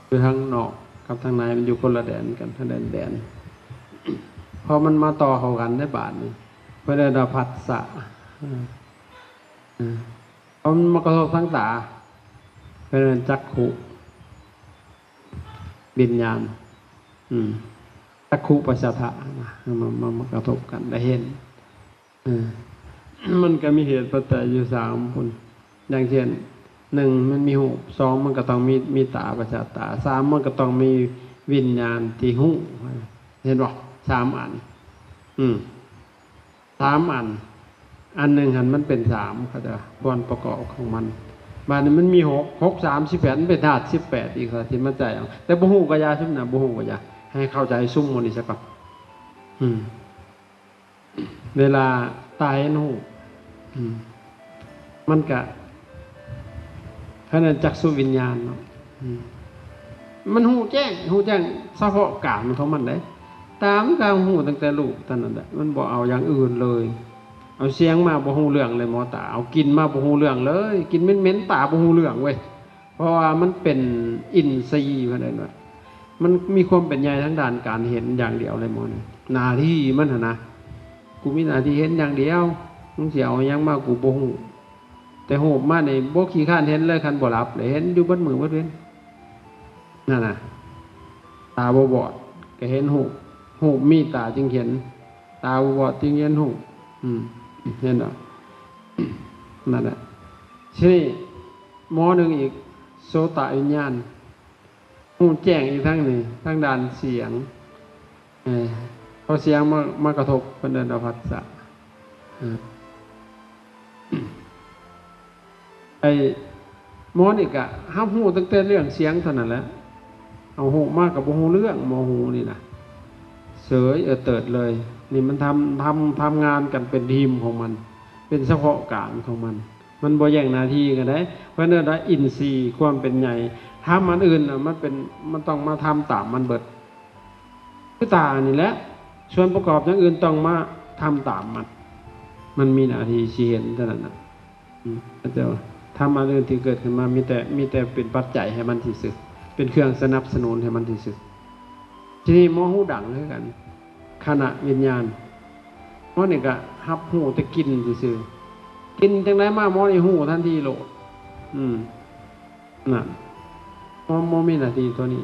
ຢູ່ທາງນອກກັບທາງໃນມັນຢູ່ຄົນລະແດນກັນ ທາງແດນແດນ. ພໍມັນມາຕໍ່ເຂົ້າກັນໃນບາດນີ້ ເພິ່ນເອີ້ນວ່າພັດສະ ເອີ ເອີ ເພາະມັນມາກະທົບທາງຕາ ເພິ່ນເອີ້ນຈັກຂຸວິນຍານ ອືມ ຈັກຂຸປະສາທະນະ ມາ ມາ ມາກະທົບກັນ ໄດ້ເຫັນ. ເອີ ມັນກໍມີເຫດປັດໄຈຢູ່ສາມພຸ້ນ ຢ່າງເຊັ່ນ ໜຶ່ງ ມັນມີຮູບ ສອງ ມັນກໍຕ້ອງມີ ມີຕາປະສາດຕາ ສາມ ມັນກໍຕ້ອງມີວິນຍານທີ່ຮູ້ ເຫັນບໍ່? ສາມອັນ ອືມ ສາມອັນ ອັນໜຶ່ງຫັ້ນມັນເປັນສາມ ເຂົາຈະ ສ່ວນປະກອບຂອງມັນ. ບາດນີ້ມັນມີຫົກ ຫົກ ສາມ ສິບແປດ ມັນເປັນທາດສິບແປດອີກ ທີ່ມາໃຈເອົາ ແຕ່ບໍ່ຮູ້ກໍຢ່າ ຊຸມນັ້ນບໍ່ຮູ້ກໍຢ່າ ໃຫ້ເຂົ້າໃຈຊຸມໝູ່ນີ້ຊະກ່ອນ ອືມ. ເວລາຕາເຫັນຮູບ ອືມ ມັນກະ ເຂົາເອີ້ນຈັກສຸວິນຍານເນາະ ອືມ ມັນຮູ້ແຈ້ງ ຮູ້ແຈ້ງສະເພາະການຂອງມັນເດ້. ຕາມັນກໍຮູ້ຕັ້ງແຕ່ຮູບເທົ່ານັ້ນແຫຼະ ມັນບໍ່ເອົາຢ່າງອື່ນເລີຍ. ເອົາສຽງມາບໍ່ຮູ້ເລື່ອງເລີຍໝໍຕາ ເອົາກິ່ນມາບໍ່ຮູ້ເລື່ອງເລີຍ ກິ່ນເໝັນໆ ຕາບໍ່ຮູ້ເລື່ອງເວີຍ. ເພາະວ່າມັນເປັນອິນຊີ ເພິ່ນເອີ້ນວ່າ ມັນມີຄວາມເປັນໃຫຍ່ທາງດ້ານການເຫັນຢ່າງດຽວເລີຍໝໍນີ້ ໜ້າທີ່ມັນຫັ້ນນະ ກູມີໜ້າທີ່ເຫັນຢ່າງດຽວ ມຶງຊິເອົາຫຍັງມາກູບໍ່ຮູ້ ແຕ່ຮູບມານີ້ບໍ່ຂີ້ຄ້ານເຫັນເລີຍ ຄັນບໍ່ຫຼັບເລີຍ ເຫັນຢູ່ເບິດມື້ເບິດເວັນນັ້ນນະ. ຕາບໍ່ບອດກໍເຫັນຮູບ ຮູບມີຕາຈຶ່ງເຫັນ ຕາບໍ່ບອດຈຶ່ງເຫັນຮູບ ອືມ ເຫັນບໍ່? ນັ້ນແຫຼະ ທີນີ້ ໝໍໜຶ່ງອີກ ໂສຕະວິນຍານ ຮູ້ແຈ້ງອີກທາງນີ້ ທາງດ້ານສຽງ ເອີ ເພ ພໍສຽງມາ ມາກະທົບ ເພິ່ນເອີ້ນວ່າພັດສະ. ເອີ ໄອ້ໝໍນີ້ກະຮັບຮູ້ຕັ້ງແຕ່ເລື່ອງສຽງເທົ່ານັ້ນແຫຼະ. ເອົາຮູ້ມາກະບໍ່ຮູ້ເລື່ອງ ໝໍຫູນີ້ນະ ເສີຍເອີເຕີດເລີຍ. ນີ້ມັນທຳ ທຳ ທຳງານກັນເປັນທີມຂອງມັນ ເປັນສະເພາະການຂອງມັນ. ມັນບໍ່ແຍ່ງໜ້າທີ່ກັນເດ້. ເພິ່ນເອີ້ນວ່າອິນຊີ ຄວາມເປັນໃຫຍ່. ທຳອັນອື່ນນະ ມັນເປັນ ມັນຕ້ອງມາທຳຕາມມັນເບິດ. ຄືຕານີ້ແຫຼະ ສ່ວນປະກອບຢ່າງອື່ນຕ້ອງມາທຳຕາມມັນ. ມັນມີໜ້າທີ່ຊິເຫັນເທົ່ານັ້ນນະ. ອືມ ເຈົ້າ ທຳອັນອື່ນທີ່ເກີດຂຶ້ນມາ ມີແຕ່ ມີແຕ່ເປັນປັດໄຈໃຫ້ມັນຊື່ໆ ເປັນເຄື່ອງສະໜັບສະໜູນໃຫ້ມັນຊື່ໆ. ທີນີ້ໝໍຫູດັງຄືກັນ ຄະນະວິນຍານ ໝໍນີ້ກະຮັບຮູ້ແຕ່ກິ່ນຊື່ໆ. ກິ່ນຈັ່ງໃດມາ ໝໍນີ້ຮູ້ທັນທີໂລດ. ອືມ ນັ້ນ ໝໍ ໝໍມີໜ້າທີ່ເທົ່ານີ້.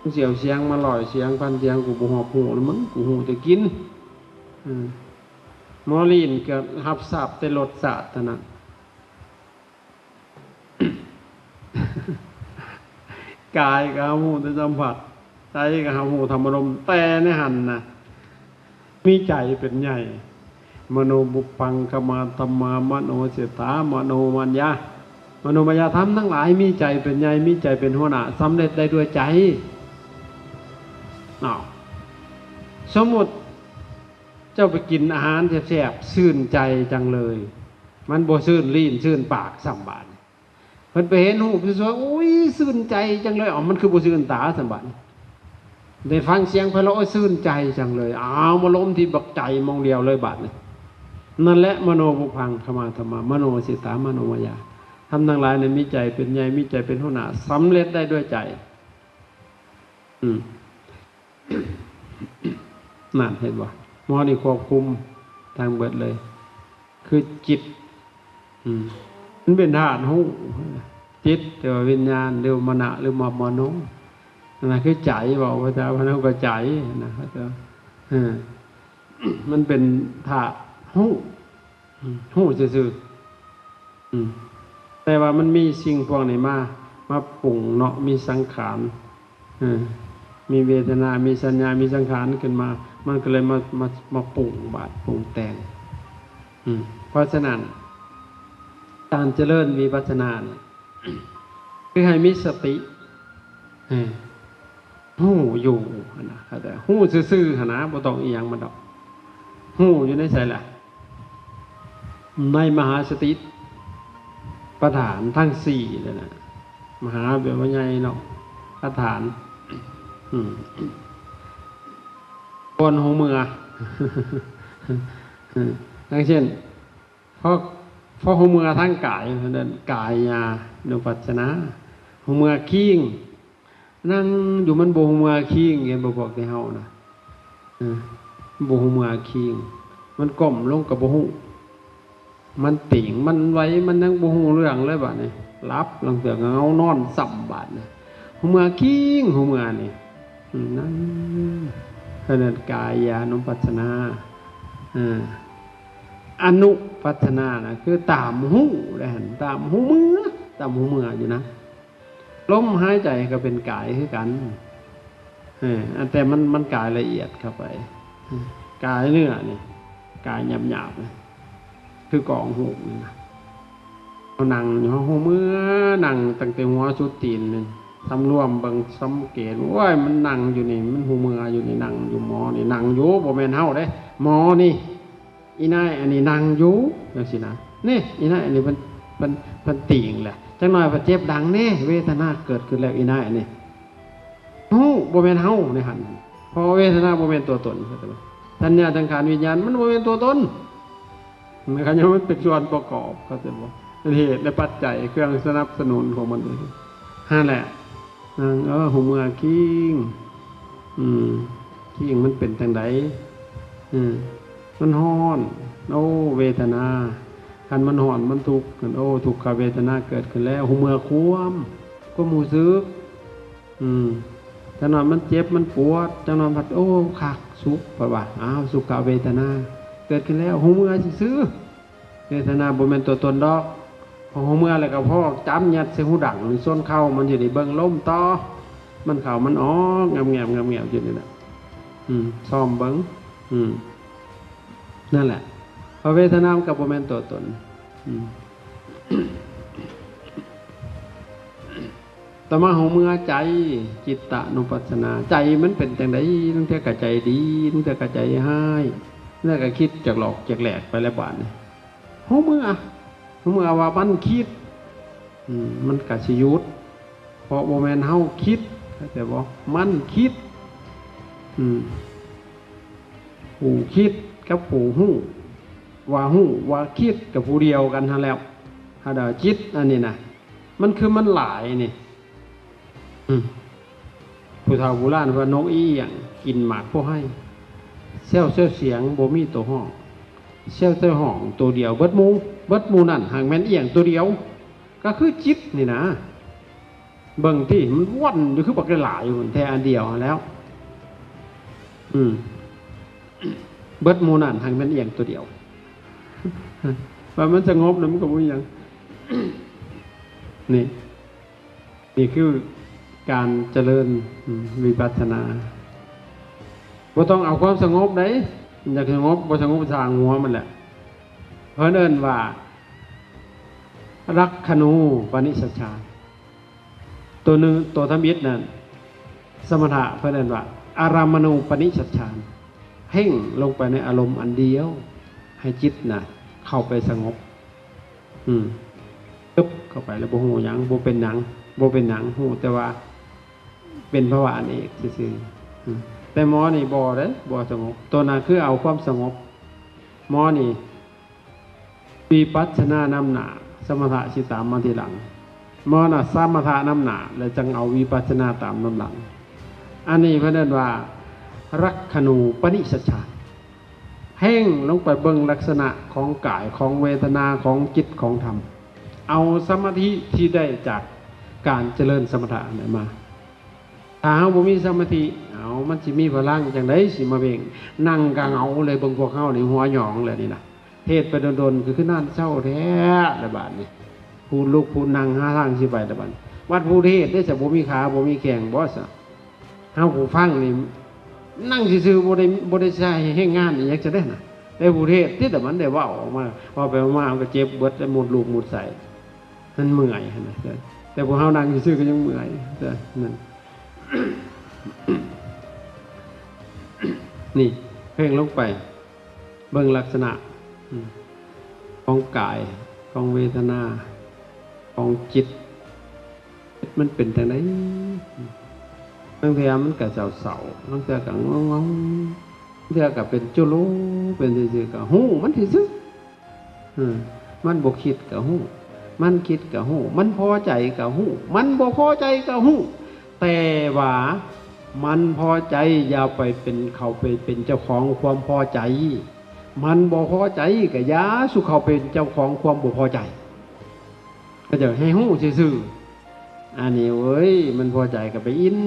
ມຶງຊິເອົາສຽງມາຮ້ອຍສຽງພັນສຽງ ກູບໍ່ຮັບຮູ້ນຳມຶງ ກູຮູ້ແຕ່ກິ່ນ. ອືມ ໝໍລີ້ນກະຮັບຊາບແຕ່ລົດຊາດເທົ່ານັ້ນ. ກາຍກະຮັບຮູ້ແຕ່ສຳຜັດ ໃຈກະຮັບຮູ້ທຳມາລົມ. ແຕ່ໃນຫັ້ນນະ ມີໃຈເປັນໃຫຍ່. ມະໂນບຸບພັງຄະມາທຳມາ ມະໂນເສດຖາ ມະໂນມາຍາ ມະໂນມາຍາທຳທັງຫຼາຍ ມີໃຈເປັນໃຫຍ່ ມີໃຈເປັນຫົວໜ້າ ສຳເລັດໄດ້ດ້ວຍໃຈ. ອ້າວ ສົມມຸດເຈົ້າໄປກິນອາຫານແຊບໆ ຊື່ນໃຈຈັງເລີຍ. ມັນບໍ່ຊື່ນລີ້ນຊື່ນປາກຊ້ຳບາດນີ້. ເພິ່ນໄປເຫັນຮູບສວຍໆ ໂອ້ຍ ຊື່ນໃຈຈັງເລີຍ. ເອົ້າ ມັນຄືບໍ່ຊື່ນຕາຊັ້ນບາດນີ້? ໄດ້ຟັງສຽງໄພເລາະ ໂອ້ຍ ຊື່ນໃຈຈັງເລີຍ. ອ້າວ ມາລົມທີ່ບັກໃຈໝ່ອງດຽວເລີຍບາດນີ້. ນັ້ນແຫຼະ ມະໂນບຸບພັງຄະມາທຳມາ ມະໂນເສດຖາ ມະໂນມາຍາ ທຳທັງຫຼາຍນັ້ນ ມີໃຈເປັນໃຫຍ່ ມີໃຈເປັນຫົວໜ້າ ສຳເລັດໄດ້ດ້ວຍໃຈ. ອືມ ນັ້ນ ເຫັນບໍ່? ໝໍນີ້ຄວບຄຸມທັງເບິດເລີຍ ຄືຈິດ. ອືມ ມັນເປັນທາດຮູ້ ຈິດ ຫຼືວ່າວິນຍານ ຫຼືວ່າມະນະ ຫຼືວ່າມະໂນ ນັ້ນນະ ຄືໃຈ. ເວົ້າພາສາບ້ານເຮົາກະໃຈນະ ເອີ ມັນເປັນທາດຮູ້ ອືມ ຮູ້ຊື່ໆ. ອືມ ແຕ່ວ່າມັນມີສິ່ງພວກນີ້ມາ ມາປຸງເນາະ ມີສັງຂານ ເອີ ມີເວທະນາ ມີສັນຍາ ມີສັງຂານຂຶ້ນມາ ມັນກະເລີຍມາ ມາ ມາປຸງບາດ ປຸງແຕ່ງ. ອືມ ເພາະສະນັ້ນ ການຈະເລີນວິປັດສະນານີ້ ຄືໃຫ້ມີສະຕິ ເອີ ຮູ້ຢູ່ຫັ້ນນະ ເຂົ້າໃຈ ຮູ້ຊື່ໆຫັ້ນນະ ບໍ່ຕ້ອງອີ່ຫຍັງມັນດອກ. ຮູ້ຢູ່ໃນໃສລະ? ໃນມະຫາສະຕິປະຖານທັງສີ່ນັ້ນນະ. ມະຫາແປວ່າໃຫຍ່ເນາະ ປະຖານ ອືມ ກ່ອນຮູ້ເມື່ອ ເອີ ຢ່າງເຊັ່ນ ພໍ ພໍຮູ້ເມື່ອທາງກາຍ ເພິ່ນເອີ້ນກາຍານຸປັດສະນາ. ຮູ້ເມື່ອຄີງ ນັ່ງຢູ່ມັນບໍ່ຮູ້ເມື່ອຄີງ ເຫັນບໍ່ພວກແຕ່ເຮົານະ? ເອີ ບໍ່ຮູ້ເມື່ອຄີງ ມັນກົ້ມລົງກະບໍ່ຮູ້ ມັນຕີງ ມັນໄຫວ ມັນຍັງບໍ່ຮູ້ເລື່ອງເລີຍບາດນີ້. ຫຼັບ ລາງເທື່ອກະເຫງົານອນຊ້ຳບາດນີ້. ຮູ້ເມື່ອຄີງ ຮູ້ເມື່ອນີ້ ອືມ ນັ້ນ ເພິ່ນເອີ້ນກາຍານຸປັດສະນາ. ເອີ ອະນຸປັດສະນານະ ຄືຕາມຮູ້ແຫຼະຫັ້ນ ຕາມຮູ້ເມື່ອ ຕາມຮູ້ເມື່ອຢູ່ນະ. ລົມຫາຍໃຈກະເປັນກາຍຄືກັນ ເອີ ອັນ ແຕ່ມັນ ມັນກາຍລະອຽດເຂົ້າໄປ ກາຍເນື້ອນີ້ ກາຍຫຍາບໆນີ້ ຄືກອງຮູບນີ້ນະ. ເຮົານັ່ງຢູ່ ເຮົາຮູ້ເມື່ອ ນັ່ງຕັ້ງແຕ່ຫົວສຸດຕີນນີ້ ສຳລວມເບິ່ງ ສັງເກດ ໂອ້ຍ ມັນນັ່ງຢູ່ນີ້ ມັນຮູ້ເມື່ອຢູ່ນີ້ ນັ່ງຢູ່ໝໍນີ້ ນັ່ງຢູ່ ບໍ່ແມ່ນເຮົາເດ້ ໝໍນີ້. ອີນາຍອັນນີ້ນັ່ງຢູ່ ຈັ່ງຊີ້ນະ. ນີ້ ອີນາຍອັນນີ້ເພິ່ນ ເພິ່ນ ເພິ່ນຕີງແຫຼະ ຈັກໜ້ອຍເພິ່ນເຈັບດັງແນ່ ເວທະນາເກີດຂຶ້ນແລ້ວ ອີນາຍອັນນີ້ຮູ້ ບໍ່ແມ່ນເຮົາໃນຫັ້ນ ເພາະວ່າເວທະນາບໍ່ແມ່ນຕົວຕົນ. ສັນຍາ ສັງຂານ ວິນຍານ ມັນບໍ່ແມ່ນຕົວຕົນ ມັນ ຄັນວ່າມັນເປັນສ່ວນປະກອບ ເຂົ້າໃຈບໍ່? ເປັນເຫດ ແລະ ປັດໄຈ ເຄື່ອງສະໜັບສະໜູນຂອງມັນເອງ ຫັ້ນແຫຼະ. ນາງ ເອີ ຫູເມື່ອຄີງ ອືມ ຄີງມັນເປັນຈັ່ງໃດ? ອືມ ມັນຮ້ອນ ໂອ້ ເວທະນາ ຄັນມັນຮ້ອນ ມັນທຸກ ໂອ້ ທຸກຂະເວທະນາເກີດຂຶ້ນແລ້ວ. ຫູເມື່ອຄວາມ ຄວາມຮູ້ສຶກ ອືມ ຈັກໜ້ອຍມັນເຈັບ ມັນປວດ ຈັກໜ້ອຍພັດ ໂອ້ ຄັກ ສຸກ ເພິ່ນວ່າ ອ້າວ ສຸຂະເວທະນາເກີດຂຶ້ນແລ້ວ ຫູເມື່ອຊື່ໆ. ເວທະນາບໍ່ແມ່ນຕົວຕົນດອກ ພໍຮູ້ເມື່ອແລ້ວກໍພໍຈຳຍັດໃສ່ຫູດັງນີ້ ຊົນເຂົ້າມັນຢູ່ນີ້ ເບິ່ງລົມຕໍ່ ມັນເຂົ້າມັນອອກ ງາບໆໆຢູ່ນີ້ນະ. ອືມ ຊອມເບິ່ງ ອືມ ນັ້ນແຫຼະ ເພາະເວທະນາມັນກໍບໍ່ແມ່ນຕົວຕົນ. ອືມ ຕໍ່ມາຮູ້ເມື່ອໃຈ ຈິດຕານຸປັດສະນາ ໃຈມັນເປັນຈັ່ງໃດ? ລາງເທື່ອກໍໃຈດີ ລາງເທື່ອກໍໃຈຮ້າຍ ລາງເທື່ອກໍຄິດຈາກຫຼອກຈາກແຫຼກໄປແລ້ວບາດນີ້. ຮູ້ເມື່ອ ຮູ້ເມື່ອວ່າມັນຄິດ ອືມ ມັນກະຊິຢຸດ ເພາະບໍ່ແມ່ນເຮົາຄິດ ເຂົ້າໃຈບໍ່? ມັນຄິດ ອືມ ຜູ້ຄິດກັບຜູ້ຮູ້ ວ່າຮູ້ວ່າຄິດກໍຜູ້ດຽວກັນຫັ້ນແຫຼ້ວ. ຖ້າດາວຈິດອັນນີ້ນະ ມັນຄືມັນຫຼາຍນີ້ ອືມ ຜູ້ເຖົ້າບູຮານວ່າ ນົກອີ່ອຽງກິນໝາກໂພໄຮ ແຊວແຕ່ສຽງບໍ່ມີໂຕຮ້ອງ ແຊວແຕ່ຮ້ອງໂຕດຽວເບິດໝູ່ ເບິດໝູ່ນັ້ນຫາກແມ່ນອຽງໂຕດຽວ ກໍຄືຈິດນີ້ນະ. ເບິ່ງຕິ ມັນວົນຢູ່ຄືບັກຫຼາຍໆຢູ່ ແຕ່ອັນດຽວຫັ້ນແຫຼ້ວ. ອືມ ເບິດໝູ່ນັ້ນຫາກແມ່ນອຽງໂຕດຽວ ວ່າມັນສະຫງົບນະ ມັນກໍບໍ່ມີຫຍັງ ນີ້ ນີ້ຄືການຈະເລີນ ອືມ ວິປັດສະນາ. ບໍ່ຕ້ອງເອົາຄວາມສະຫງົບໃດ ຢາກສະຫງົບບໍ່ສະຫງົບຊ່າງຫົວມັນແຫຼະ. ເພິ່ນເອີ້ນວ່າ ລັກຂະນູປະນິສັດສານ ໂຕໜຶ່ງ ໂຕທຳອິດນັ້ນ ສະມະຖະເພິ່ນເອີ້ນວ່າ ອາຣາມະນູປະນິສັດສານ ເພງລົງໄປໃນອາລົມອັນດຽວ ໃຫ້ຈິດນະເຂົ້າໄປສະຫງົບ. ອືມ ຕຶບເຂົ້າໄປແລ້ວບໍ່ຮູ້ຫຍັງ ບໍ່ເປັນຫຍັງ ບໍ່ເປັນຫຍັງ ຮູ້ແຕ່ວ່າເປັນພາວະອັນເອກຊື່ໆ. ອືມ ແຕ່ໝໍນີ້ບໍ່ເດ້ ບໍ່ສະຫງົບ ໂຕນັ້ນຄືເອົາຄວາມສະຫງົບ. ໝໍນີ້ວິປັດສະນານຳໜ້າ ສະມະຖະຊິຕາມມາທີຫຼັງ. ໝໍນະສະມະຖະນຳໜ້າ ແລ້ວຈັ່ງເອົາວິປັດສະນາຕາມນຳຫຼັງ. ອັນນີ້ເພິ່ນເອີ້ນວ່າ ລັກຂະນູປະນິສັດສານ ເພງລົງໄປເບິ່ງລັກສະນະຂອງກາຍ ຂອງເວທະນາ ຂອງຈິດ ຂອງທຳ ເອົາສະມາທິທີ່ໄດ້ຈາກການຈະເລີນສະມະຖະນັ້ນມາ. ຖ້າເຮົາບໍ່ມີສະມາທິ ເອົາ ມັນຊິມີພະລັງຈັ່ງໃດຊິມາເພງ? ນັ່ງກະເຫງົາເລີຍ ເບິ່ງພວກເຮົານີ້ຫົວຫຍອງແລ້ວນີ້ນະ ເທດໄປດົນໆ ກໍຄືນານເຊົາແທ້ລະບາດນີ້ ຜູ້ລຸກຜູ້ນັ່ງຫາທາງຊິໄປລະບາດ. ບັດຜູ້ເທດເດ້ ຈະບໍ່ມີຂາບໍ່ມີແຂ້ງບໍ່ຊະ? ເຮົາຜູ້ຟັງນີ້ນັ່ງຊື່ໆ ບໍ່ໄດ້ ບໍ່ໄດ້ໃຊ້ແຮງງານອີ່ຫຍັງຊະເດ້ນະ. ແຕ່ຜູ້ເທດຕິ ແຕ່ມັນໄດ້ເວົ້າອອກມາ ເວົ້າໄປເວົ້າມາມັນກໍເຈັບເບິດ ແລະ ໝົດລູກໝົດໄສ້ ມັນເມື່ອຍຫັ້ນນະ. ແຕ່ພວກເຮົານັ່ງຊື່ໆ ກໍຍັງເມື່ອຍ ນັ້ນ ນີ້ ເພງລົງໄປ ເບິ່ງລັກສະນະ ອືມ ຂອງກາຍ ຂອງເວທະນາ ຂອງຈິດ ມັນເປັນຈັ່ງໃດ? ອືມ ລາງເທື່ອມັນກະເສົ້າໆ ລາງເທື່ອກະເຫງົາໆ ລາງເທື່ອກະເປັນຈຸໂລ ເປັນຊື່ໆ ກະຮູ້ມັນຊື່ໆ. ເອີ ມັນບໍ່ຄິດກະຮູ້ ມັນຄິດກະຮູ້ ມັນພໍໃຈກະຮູ້ ມັນບໍ່ພໍໃຈກະຮູ້ ແຕ່ວ່າມັນພໍໃຈຢ່າໄປເປັນ ເຂົ້າໄປເປັນເຈົ້າຂອງຄວາມພໍໃຈ ມັນບໍ່ພໍໃຈກະຢ່າສູ່ເຂົ້າເປັນເຈົ້າຂອງຄວາມບໍ່ພໍໃຈ ເຂົາເຈົ້າໃຫ້ຮູ້ຊື່ໆ. ອັນນີ້ເວີຍ ມັນພໍໃຈກໍໄປອິນ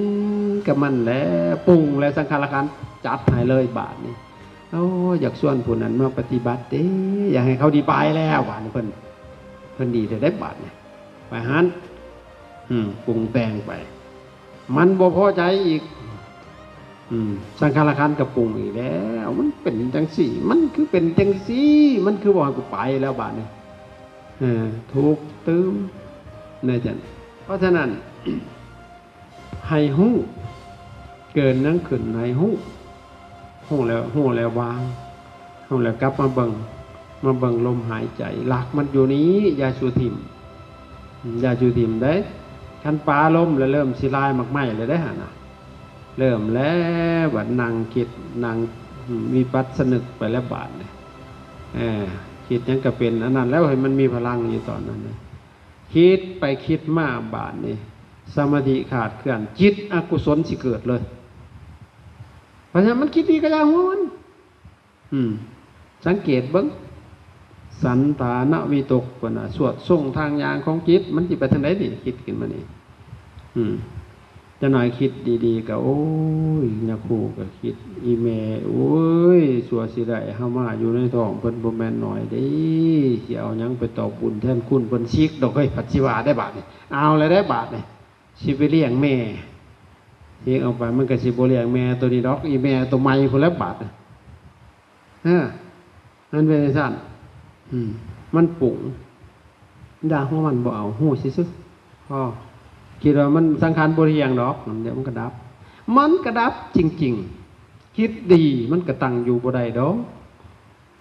ກັບມັນແຫຼະ ປຸງແລ້ວສັງຂາລະຂັນຈັດໃຫ້ເລີຍບາດນີ້. ໂອ້ ຢາກຊວນຜູ້ນັ້ນມາປະຕິບັດເດ້ ຢາກໃຫ້ເຂົາດີໄປແລ້ວ ບາດນີ້ເພິ່ນ ເພິ່ນດີແທ້ເດ້ບາດນີ້ ໄປຫັ້ນ ອືມ ປຸງແຕ່ງໄປ ມັນບໍ່ພໍໃຈອີກ ອືມ ສັງຂາລະຂັນກໍປຸງອີກແລ້ວ ມັນເປັນຈັ່ງຊີ້ ມັນຄືເປັນຈັ່ງຊີ້ ມັນຄືບໍ່ໃຫ້ກູໄປແລ້ວບາດນີ້. ເອີ ຖືກຕື່ມ ແນວຈັ່ງ ເພາະສະນັ້ນ ໃຫ້ຮູ້ ເກີດຫຍັງຂຶ້ນໃຫ້ຮູ້ ຮູ້ແລ້ວ ຮູ້ແລ້ວວາງ ຮູ້ແລ້ວກັບມາເບິ່ງ ມາເບິ່ງລົມຫາຍໃຈ ຫຼັກມັນຢູ່ນີ້ ຢ່າສູ່ຖິ້ມ ຢ່າສູ່ຖິ້ມເດ້. ຄັນປາລົມແລ້ວເລີ່ມຊິລາຍໝາກໄມ້ແລ້ວເດ້ຫັ້ນນະ ເລີ່ມແລ້ວ ບັດນັ່ງຄິດ ນັ່ງ ອືມ ວິປັດສະນຶກໄປແລ້ວບາດນີ້ ເອີ ຄິດຫຍັງກະເປັນອັນນັ້ນແລ້ວ ໃຫ້ມັນມີພະລັງຢູ່ຕອນນັ້ນນະ. ຄິດໄປຄິດມາບາດນີ້ ສະມາທິຂາດເຄື່ອນ ຈິດອະກຸສົນຊິເກີດເລີຍ. ເພາະສະນັ້ນມັນຄິດດີກະຢ່າຫົວມັນ ອືມ ສັງເກດເບິ່ງ ສັນຖານະວິຕົກ ເພິ່ນວ່າສວດຊົງທາງຍ່າງຂອງຈິດ ມັນຊິໄປທາງໃດນີ້ ຄິດຂຶ້ນມານີ້ ອືມ ຈັກໜ້ອຍຄິດດີໆ ກໍ ໂອ້ຍ ຍາຄູກໍຄິດ ອີແມ່ ໂອ້ຍ ຊົ່ວຊິໄດ້ເຮົາມາຢູ່ໃນທ້ອງເພິ່ນບໍ່ແມ່ນໜ້ອຍເດ້ ຊິເອົາຫຍັງໄປຕອບບຸນແທນຄຸນເພິ່ນ ຊິກດອກເຮີ້ຍ ພັດຊິວ່າໄດ້ບາດນີ້ ເອົາແລ້ວໄດ້ບາດນີ້ ຊິໄປລ້ຽງແມ່ ຊິອອກໄປ ມັນກໍຊິບໍ່ລ້ຽງແມ່ໂຕນີ້ດອກ ອີແມ່ໂຕໃໝ່ພຸ້ນແຫຼະບາດນີ້. ເອີ ມັນເປັນຈັ່ງຊັ້ນ. ອືມ ມັນປຸງ ຢ່າຫົວມັນບໍ່ເອົາ ຮູ້ຊື່ໆ ພໍຄິດວ່າມັນ ສັງຂານບໍ່ທ່ຽງດອກ ດຽວມັນກໍດັບ ມັນກໍດັບຈິງໆ. ຄິດດີມັນກໍຕັ້ງຢູ່ບໍ່ໄດ້ດອກ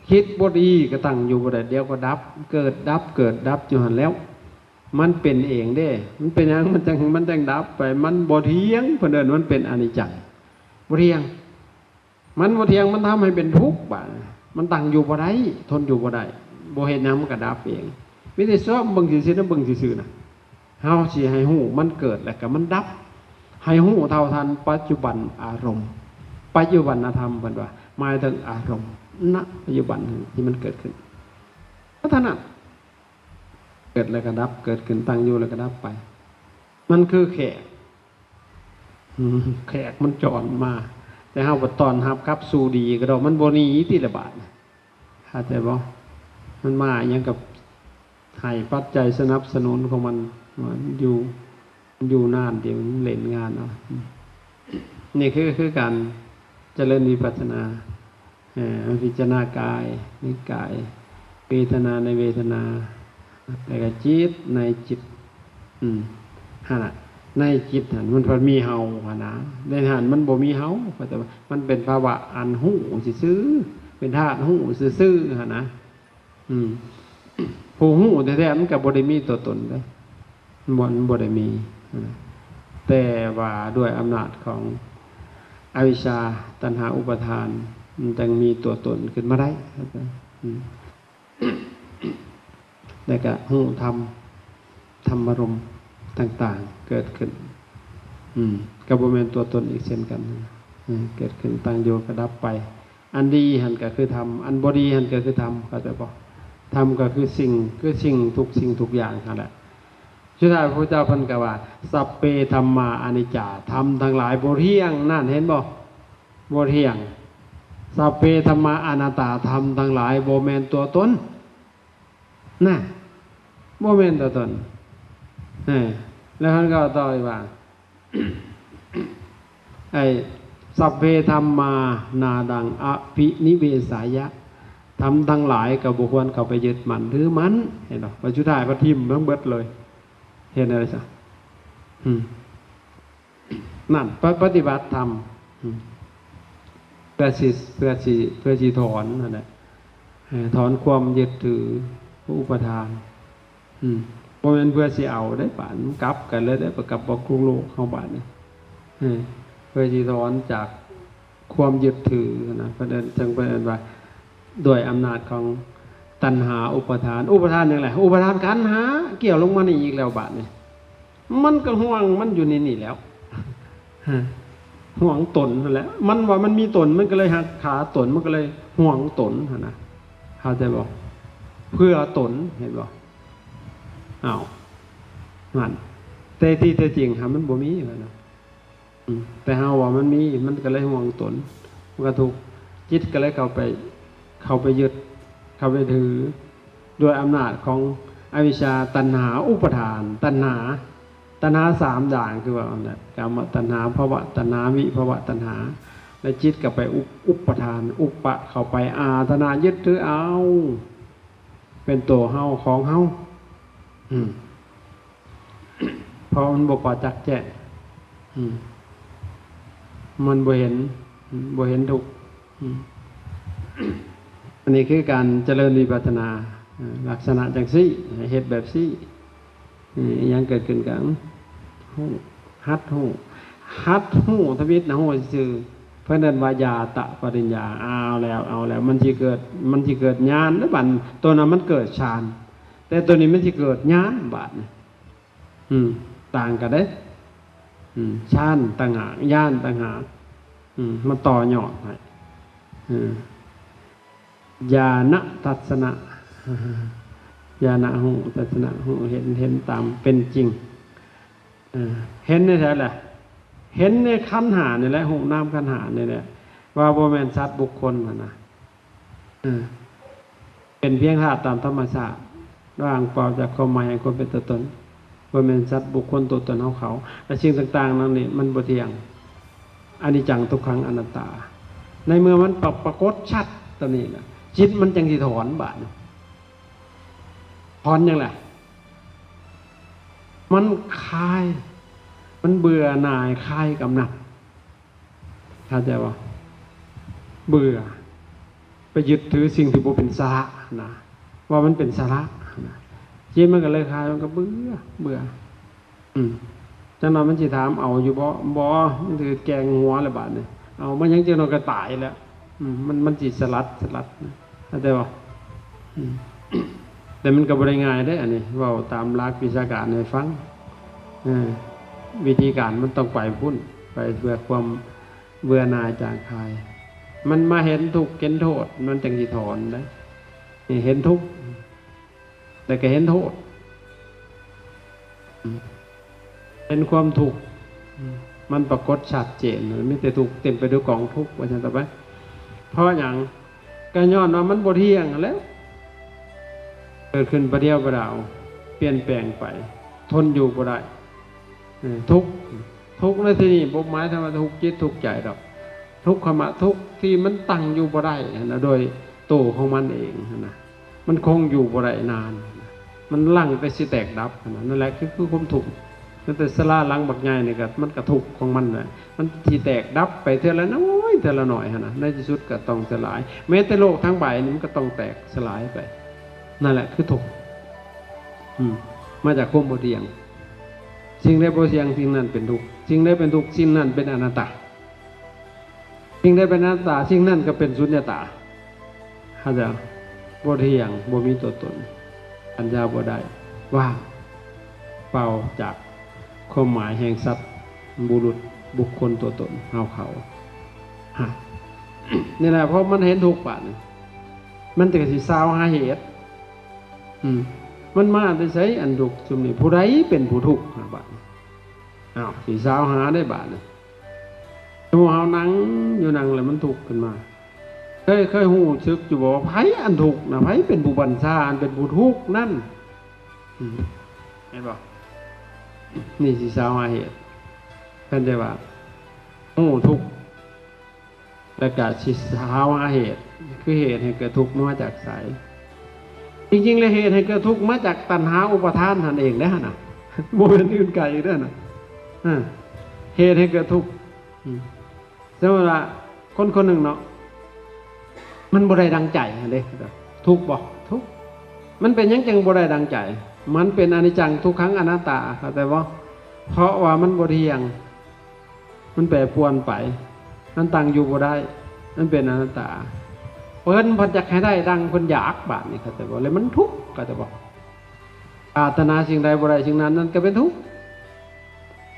ຄິດບໍ່ດີກໍຕັ້ງຢູ່ບໍ່ໄດ້ ດຽວກໍດັບ ເກີດດັບ ເກີດດັບຢູ່ຫັ້ນແລ້ວ. ມັນເປັນເອງເດ້. ມັນເປັນຫຍັງ ມັນຈັ່ງ ມັນຈັ່ງດັບໄປ? ມັນບໍ່ທ່ຽງ ເພິ່ນເອີ້ນມັນເປັນອະນິດຈັງ ບໍ່ທ່ຽງ. ມັນບໍ່ທ່ຽງ ມັນທຳໃຫ້ເປັນທຸກບາດນີ້ ມັນຕັ້ງຢູ່ບໍ່ໄດ້ ທົນຢູ່ບໍ່ໄດ້ ບໍ່ເຮັດຫຍັງມັນກໍດັບເອງ. ມີແຕ່ຊອມເບິ່ງຊື່ໆນະ ເບິ່ງຊື່ໆນະ. ເຮົາຊິໃຫ້ຮູ້ມັນເກີດແລ້ວກໍມັນດັບ ໃຫ້ຮູ້ເທົ່າທັນປັດຈຸບັນອາລົມ ປັດຈຸບັນນະທຳ ເພິ່ນວ່າໝາຍເຖິງອາລົມ ນະປັດຈຸບັນທີ່ມັນເກີດຂຶ້ນ ເທົ່ານັ້ນ. ເກີດແລ້ວກໍດັບ ເກີດຂຶ້ນ ຕັ້ງຢູ່ແລ້ວກໍດັບໄປ. ມັນຄືແຂກ ອືມ ແຂກມັນຈອນມາ ແຕ່ເຮົາບໍ່ຕ້ອນຮັບຂັບສູ່ດີກະດອກ ມັນບໍ່ໜີຕິລະບາດ ເຂົ້າໃຈບໍ່? ມັນມາອີ່ຫຍັງກໍໃຫ້ປັດໄຈສະໜັບສະໜູນຂອງມັນ ມັນຢູ່ ຢູ່ນານດຽວມັນເຫຼັ້ນງານເອົາ. ນີ້ຄື ຄືການຈະເລີນວິປັດສະນາ ເອີ ພິຈາລະນາກາຍໃນກາຍ ເວທະນາໃນເວທະນາ ແລ້ວກໍຈິດໃນຈິດ. ອືມ ຫັ້ນນະ ໃນຈິດຫັ້ນມັນພັດມີເຮົາຫັ້ນນະ ໃນຫັ້ນມັນບໍ່ມີເຮົາ ເພາະແຕ່ວ່າມັນເປັນພາວະອັນຮູ້ຊື່ໆ ເປັນທາດຮູ້ຊື່ໆຫັ້ນນະ. ອືມ ຜູ້ຮູ້ແທ້ໆ ມັນກໍບໍ່ໄດ້ມີຕົວຕົນເດ້ ມັນບໍ່ ມັນບໍ່ໄດ້ມີ. ແຕ່ວ່າດ້ວຍອຳນາດຂອງອະວິຊຊາ ຕັນຫາ ອຸປາທານ ມັນຈຶ່ງມີຕົວຕົນຂຶ້ນມາໄດ້. ອືມ ແລ້ວກໍຮູ້ທຳ ທຳມາລົມຕ່າງໆເກີດຂຶ້ນ. ອືມ ກໍບໍ່ແມ່ນຕົວຕົນອີກເຊັ່ນກັນ. ເກີດຂຶ້ນ ຕັ້ງຢູ່ ກໍດັບໄປ. ອັນດີຫັ້ນກໍຄືທຳ ອັນບໍ່ດີຫັ້ນກໍຄືທຳ ເຂົ້າໃຈບໍ່? ທຳກໍຄືສິ່ງ ຄືສິ່ງ ທຸກສິ່ງທຸກຢ່າງຫັ້ນແຫຼະ. ສຸດທ້າຍພະພຸດທະເຈົ້າເພິ່ນກໍວ່າ ສັບເປທຳມາອະນິດຈາ ທຳທັງຫຼາຍບໍ່ທ່ຽງ. ນັ້ນ ເຫັນບໍ່? ບໍ່ທ່ຽງ. ສັບເປທຳມາອະນັດຕາ ທຳທັງຫຼາຍບໍ່ແມ່ນຕົວຕົນ. ນະ ບໍ່ແມ່ນຕົວຕົນ. ເອີ ແລ້ວເພິ່ນກໍຕໍ່ອີກວ່າ ໄອ້ ສັບເພທຳມານານັງອະພິນິເວສາຍະ ທຳທັງຫຼາຍກໍບໍ່ຄວນເຂົ້າໄປຍຶດໝັ້ນຖືໝັ້ນ. ເຫັນບໍ່? ວ່າສຸດທ້າຍກໍຖິ້ມທັງເບິດເລີຍ. ເຮັດແນວໃດຊະ? ອືມ ນັ້ນ ປະ ປະຕິບັດທຳ ອືມ ເພື່ອຊິ ເພື່ອຊິ ເພື່ອຊິຖອນຫັ້ນແຫຼະ ເອີ ຖອນຄວາມຍຶດຖື ອຸປະທານ. ອືມ ບໍ່ແມ່ນເພື່ອຊິເອົາເດ້ ບາດມັນກັບກັນເລີຍເດ້ ກັບບອກໂລກເຮົາບາດນີ້. ເອີ ເພື່ອຊິຖອນຈາກຄວາມຍຶດຖືນະ ເພິ່ນເອີ້ນ ເຊິ່ງເພິ່ນເອີ້ນວ່າ ດ້ວຍອຳນາດຂອງຕັນຫາ ອຸປະທານ. ອຸປະທານຫຍັງແຫຼະ? ອຸປະທານຂັນຫ້າ ກ່ຽວລົງມານີ້ອີກແລ້ວບາດນີ້. ມັນກໍຫ່ວງມັນຢູ່ໃນນີ້ແລ້ວ ຫ່ວງຕົນຫັ້ນແຫຼະ. ມັນວ່າມັນມີຕົນ ມັນກໍເລີຍຮັກຄາຕົນ ມັນກໍເລີຍຫ່ວງຕົນຫັ້ນນະ ເຂົ້າໃຈບໍ່? ເພື່ອຕົນ ເຫັນບໍ່? ອ້າວ ນັ້ນ ແຕ່ທີ່ແທ້ຈິງຫາມັນບໍ່ມີຫັ້ນນະ. ອືມ ແຕ່ເຮົາວ່າມັນມີ ມັນກໍເລີຍຫ່ວງຕົນ ມັນກໍທຸກ ຈິດກໍເລີຍເຂົ້າໄປ ເຂົ້າໄປຍຶດ ເຂົ້າໄປຖື ດ້ວຍອຳນາດຂອງອະວິຊຊາ ຕັນຫາ ອຸປະທານ. ຕັນຫາ ຕັນຫາສາມຢ່າງ ຄືວ່ານັ້ນແຫຼະ ກາມະຕັນຫາ ພະວະຕັນຫາ ວິພະວະຕັນຫາ ແລະ ຈິດກໍໄປອຸປະທານ ອຸປະເຂົ້າໄປ ອາທະນະ ຍຶດຖືເອົາ ເປັນໂຕເຮົາ ຂອງເຮົາ. ອືມ ເພາະມັນບໍ່ປະຈັກແຈ້ງ ອືມ ມັນບໍ່ເຫັນ ບໍ່ເຫັນທຸກ. ອືມ ອັນນີ້ຄືການຈະເລີນວິປັດສະນາ ເອີ ລັກສະນະຈັ່ງຊີ້ ໃຫ້ເຮັດແບບຊີ້. ອີ່ຫຍັງເກີດຂຶ້ນກໍຮູ້ ຫັດຮູ້ ຫັດຮູ້ທຳອິດນະ ຮູ້ຊື່ໆ. ເພິ່ນເອີ້ນວ່າຍາຕະປະລິນຍາ. ເອົາແລ້ວ ເອົາແລ້ວ ມັນຊິເກີດ ມັນຊິເກີດຍານເດ້ ບັດໂຕນັ້ນມັນເກີດຊານ ແຕ່ໂຕນີ້ມັນຊິເກີດຍານບາດນີ້. ອືມ ຕ່າງກັນເດ້. ອືມ ຊານຕ່າງຫາກ ຍານຕ່າງຫາກ. ອືມ ມັນຕໍ່ຍອດໃຫ້ ເອີ ຍານະທັດສະນະ ຍານະຮູ້ ທັດສະນະຮູ້ ເຫັນ ເຫັນຕາມເປັນຈິງ. ເອີ ເຫັນໃນໃສລະ? ເຫັນໃນຂັນຫ້ານີ້ແຫຼະ ຮູບນາມຂັນຫ້ານີ້ແຫຼະ ວ່າບໍ່ແມ່ນສັດບຸກຄົນຫັ້ນນະ. ເອີ ເປັນພຽງທາດຕາມທຳມະຊາດ ວ່າງເປົ່າຈາກຄວາມໝາຍແຫ່ງຄວາມເປັນຕົວຕົນ ບໍ່ແມ່ນສັດບຸກຄົນຕົວຕົນເຮົາເຂົາ ແລະ ສິ່ງຕ່າງໆເຫຼົ່ານີ້ມັນບໍ່ທ່ຽງ ອະນິດຈັງ ທຸກຂັງ ອະນັດຕາ. ໃນເມື່ອມັນປະ ປາກົດຊັດ ຕົວນີ້ນະ ຈິດມັນຈັ່ງຊິຖອນບາດນີ້. ຖອນຫຍັງລະ? ມັນຄາຍ ມັນເບື່ອໜ່າຍຄາຍກຳໜັດ. ເຂົ້າໃຈບໍ່? ເບື່ອ ໄປຍຶດຖືສິ່ງທີ່ບໍ່ເປັນສາລະນະ ວ່າມັນເປັນສາລະນະ ຈິດມັນກໍເລີຍຄາຍ ມັນກໍເບື່ອ ເບື່ອ. ອືມ ຈັກໜ່ອຍມັນຊິຖາມເອົາຢູ່ບໍ່? ບໍ່ ມັນຖືແກງຫົວແລ້ວບາດນີ້ ເອົາມາຫຍັງ ຈັກໜ່ອຍກໍຕາຍແລ້ວ. ອືມ ມັນ ມັນຊິສະຫຼັດ ສະຫຼັດນະ ເຂົ້າໃຈບໍ່? ອືມ ແຕ່ມັນກໍບໍ່ໄດ້ງ່າຍເດ້ ອັນນີ້ເວົ້າຕາມຫຼັກວິຊາການໃຫ້ຟັງ. ເອີ ວິທີການມັນຕ້ອງໄປພຸ້ນ ໄປເພື່ອຄວາມເບື່ອໜ່າຍຈາງຄາຍ. ມັນມາເຫັນທຸກເຫັນໂທດ ມັນຈັ່ງຊິຖອນໄດ້. ນີ້ເຫັນທຸກ ແລ້ວກໍເຫັນໂທດ ເຫັນຄວາມທຸກ ມັນປາກົດຊັດເຈນ ມີແຕ່ທຸກ ເຕັມໄປດ້ວຍກອງທຸກ ວ່າຊັ້ນຕໍ່ໄປ. ເພາະຫຍັງ? ກໍຍ້ອນວ່າມັນບໍ່ທ່ຽງຫັ້ນແຫຼະ ເກີດຂຶ້ນປະດຽວປະດາວ ປ່ຽນແປງໄປ ທົນຢູ່ບໍ່ໄດ້. ເອີ ທຸກ ທຸກໃນທີ່ນີ້ບໍ່ໝາຍເຖິງວ່າທຸກຈິດທຸກໃຈດອກ ທຸກຂະມະ ທຸກທີ່ມັນຕັ້ງຢູ່ບໍ່ໄດ້ຫັ້ນນະ ໂດຍໂຕຂອງມັນເອງຫັ້ນນະ ມັນຄົງຢູ່ບໍ່ໄດ້ນານ ມັນຫຼັງແຕ່ຊິແຕກດັບຫັ້ນນະ. ນັ້ນແຫຼະຄື ຄືຄວາມທຸກ. ແມ່ນແຕ່ສາລາຫຼັງບັກໃຫຍ່ນີ້ກໍ ມັນກໍທຸກຂອງມັນແຫຼະ ມັນຊິແຕກດັບໄປເທື່ອລະໜ້ອຍ ເທື່ອລະໜ້ອຍຫັ້ນນະ ໃນທີ່ສຸດກໍຕ້ອງສະຫຼາຍ. ແມ້ແຕ່ໂລກທັງໃບນີ້ ມັນກໍຕ້ອງແຕກສະຫຼາຍໄປ. ນັ້ນແຫຼະຄືທຸກ ອືມ ມາຈາກຄວາມບໍ່ທ່ຽງ. ສິ່ງໃດບໍ່ທ່ຽງ ສິ່ງນັ້ນເປັນທຸກ ສິ່ງໃດເປັນທຸກ ສິ່ງນັ້ນເປັນອະນັດຕາ. ສິ່ງໃດເປັນອະນັດຕາ ສິ່ງນັ້ນກໍເປັນສຸນຍະຕາ. ເຂົ້າໃຈ? ບໍ່ທ່ຽງ ບໍ່ມີຕົວຕົນ ປັນຍາບໍ່ໄດ້ ວ່າງເປົ່າຈາກຄວາມໝາຍແຫ່ງສັດ ບຸລຸດ ບຸກຄົນ ຕົວຕົນ ເຮົາເຂົາ. ຮະ ນີ້ແຫຼະ ເພາະມັນເຫັນທຸກບາດນີ້ ມັນກໍຊິຊາວຫາເຫດ. ອືມ ມັນມາແຕ່ໃສ ອັນທຸກຊຸມນີ້? ຜູ້ໃດເປັນຜູ້ທຸກ ຫາບາດນີ້? ອ້າວ ຊິຊາວຫາໄດ້ບາດນີ້. ສົມມຸດເຮົານັ່ງຢູ່ ນັ່ງແລ້ວມັນທຸກຂຶ້ນມາ ເຄີຍ ເຄີຍຮູ້ສຶກຢູ່ບໍ່ວ່າໃຜອັນທຸກນະ? ໃຜເປັນຜູ້ບັນຊາ ອັນເປັນຜູ້ທຸກນັ້ນ? ອືມ ເຫັນບໍ່? ນີ້ຊິຊາວຫາເຫດ. ເພິ່ນຈະວ່າຮູ້ທຸກ ແລ້ວກະຊິຊາວຫາເຫດ ຄືເຫດໃຫ້ເກີດທຸກມາຈາກໃສ? ຈິງໆແລ້ວເຫດໃຫ້ເກີດທຸກມາຈາກຕັນຫາອຸປະທານຫັ້ນເອງເດ້ຫັ້ນນະ ບໍ່ແມ່ນອື່ນໄກເດ້ຫັ້ນນະ. ເອີ ເຫດໃຫ້ເກີດທຸກ ອືມ ສົມມຸດວ່າຄົນຄົນໜຶ່ງເນາະ ມັນບໍ່ໄດ້ດັ່ງໃຈຫັ້ນເດ້ ທຸກບໍ່? ທຸກ. ມັນເປັນຫຍັງຈຶ່ງບໍ່ໄດ້ດັ່ງໃຈ? ມັນເປັນອະນິດຈັງ ທຸກຂັງ ອະນັດຕາ ເຂົ້າໃຈບໍ່? ເພາະວ່າມັນບໍ່ທ່ຽງ ມັນແປປວນໄປ ມັນຕັ້ງຢູ່ບໍ່ໄດ້ ມັນເປັນອະນັດຕາ. ເພິ່ນພັດຢາກໃຫ້ໄດ້ດັ່ງເພິ່ນຢາກ ບາດນີ້ເຂົ້າໃຈບໍ່? ແລ້ວມັນທຸກ ເຂົ້າໃຈບໍ່? ປາດຖະໜາສິ່ງໃດບໍ່ໄດ້ສິ່ງນັ້ນ ນັ້ນກໍເປັນທຸກ.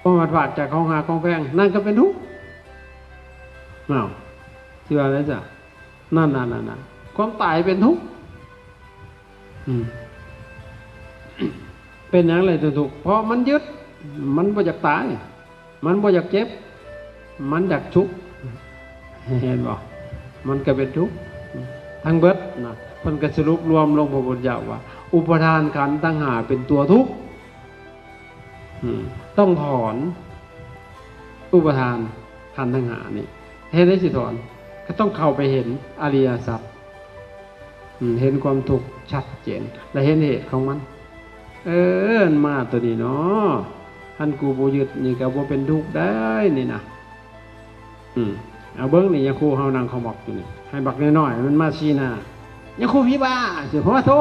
ຄວາມພັດພາກຈາກຂອງຮັກຂອງແພງ ນັ້ນກໍເປັນທຸກ. ອ້າວ ຊິວ່າໄດ໋ຊະ? ນັ້ນໆໆໆ ຄວາມຕາຍເປັນທຸກ. ອືມ ເປັນຫຍັງເລີຍຈຶ່ງທຸກ? ເພາະມັນຍຶດ ມັນບໍ່ຢາກຕາຍ ມັນບໍ່ຢາກເຈັບ ມັນຢາກສຸກ ເຫັນບໍ່? ມັນກໍເປັນທຸກທັງເບິດນະ. ເພິ່ນກໍສະຫຼຸບລວມລົງ ພະພຸດທະເຈົ້າວ່າ ອຸປະທານຂັນທັງຫ້າເປັນຕົວທຸກ. ອືມ ຕ້ອງຖອນອຸປະທານຂັນທັງຫ້ານີ້. ເຮັດໃດຊິຖອນ? ກໍຕ້ອງເຂົ້າໄປເຫັນອະລິຍະສັດ. ອືມ ເຫັນຄວາມທຸກຊັດເຈນ ແລະ ເຫັນເຫດຂອງມັນ. ເອີ ມາຕົວນີ້ເນາະ ຄັນກູບໍ່ຍຶດນີ້ກໍບໍ່ເປັນທຸກໄດ້ນີ້ນະ. ອືມ ເອົາເບິ່ງນີ້ ຍາຄູເຮົານັ່ງເຂົ້າໝອກຢູ່ນີ້ ໃຫ້ບັກນ້ອຍໆມັນມາຊີ້ໜ້າ ຍາຄູຜີບ້າ ຊິ ໂຫ ໂທ້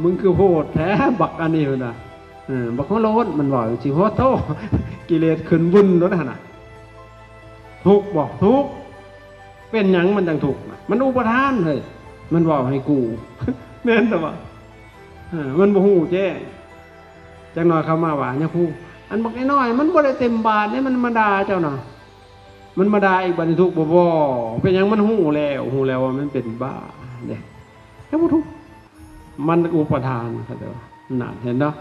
ມຶງຄືໂຫດແທ້ບັກອັນນີ້ ເພິ່ນວ່າ. ເອີ ບັກຫົວໂລ້ນ ມັນເວົ້າຈັ່ງຊີ້ ໂຫ ໂທ້ ກິເລດຂຶ້ນວຸ້ນໂລດຫັ້ນນະ. ທຸກບໍ່? ທຸກ. ເປັນຫຍັງມັນຈັ່ງທຸກນະ? ມັນອຸປະທານເຮີ້ຍ ມັນເວົ້າໃຫ້ກູ ແມ່ນແຕ່ວ່າ ເອີ ມັນບໍ່ຮູ້ແຈ້ງ. ຈັກໜ່ອຍເຂົາມາວ່າ ຍາຄູ ອັນບັກນ້ອຍໆ ມັນບໍ່ໄດ້ເຕັມບາດເດ້ ມັນມາດ່າເຈົ້ານະ ມັນມາດ່າອີກ ບາດນີ້ທຸກບໍ່? ບໍ່. ເປັນຫຍັງ? ມັນຮູ້ແລ້ວ ຮູ້ແລ້ວວ່າມັນເປັນບ້າເດ້ ແຕ່ບໍ່ທຸກ ມັນອຸປະທານ ເຂົາເຈົ້າວ່າ. ນັ້ນ ເຫັນເນາະ?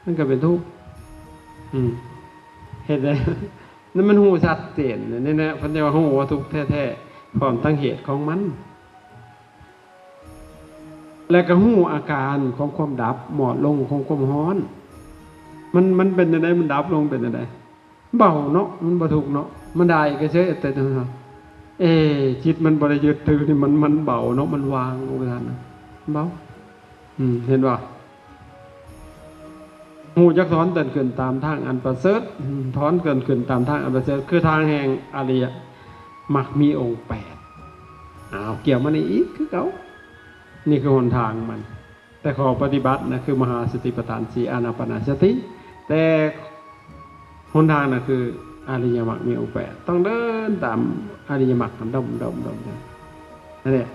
ມັນກໍເປັນທຸກ. ອືມ ເຫັນໄດ໋ ນັ້ນມັນຮູ້ຊັດເຈນນີ້ແຫຼະ ເພິ່ນຈະວ່າຮູ້ວ່າທຸກແທ້ໆ ພ້ອມທັງເຫດຂອງມັນ ແລະ ກໍຮູ້ອາການຂອງຄວາມດັບ ມອດລົງຂອງຄວາມຮ້ອນ. ມັນ ມັນເປັນຈັ່ງໃດ? ມັນດັບລົງເປັນຈັ່ງໃດ? ເບົາເນາະ ມັນບໍ່ທຸກເນາະ ມັນໄດ້ກໍເສີຍ ແຕ່ ເອ ຈິດມັນບໍ່ໄດ້ຍຶດຖືນີ້ ມັນ ມັນເບົາເນາະ ມັນວາງ ໂອ້ ທ່ານນະ ເບົາ. ອືມ ເຫັນບໍ່? ຮູ້ຈັກຖອນຕົນຂຶ້ນຕາມທາງອັນປະເສີດ ອືມ ຖອນຕົນຂຶ້ນຕາມທາງອັນປະເສີດ ຄືທາງແຫ່ງອະລິຍະມັກມີອົງແປດ. ອ້າວ ກ່ຽວມານີ້ອີກຄືເກົ່າ ນີ້ຄືຫົນທາງມັນ. ແຕ່ຂໍ້ປະຕິບັດນະ ຄືມະຫາສະຕິປະທານສີ່ ອານາປານະສະຕິ ແຕ່ຫົນທາງນະ ຄືອະລິຍະມັກມີອົງແປດ ຕ້ອງເດີນຕາມອະລິຍະມັກຫັ້ນ ດົມໆໆ ນັ້ນແຫຼະ.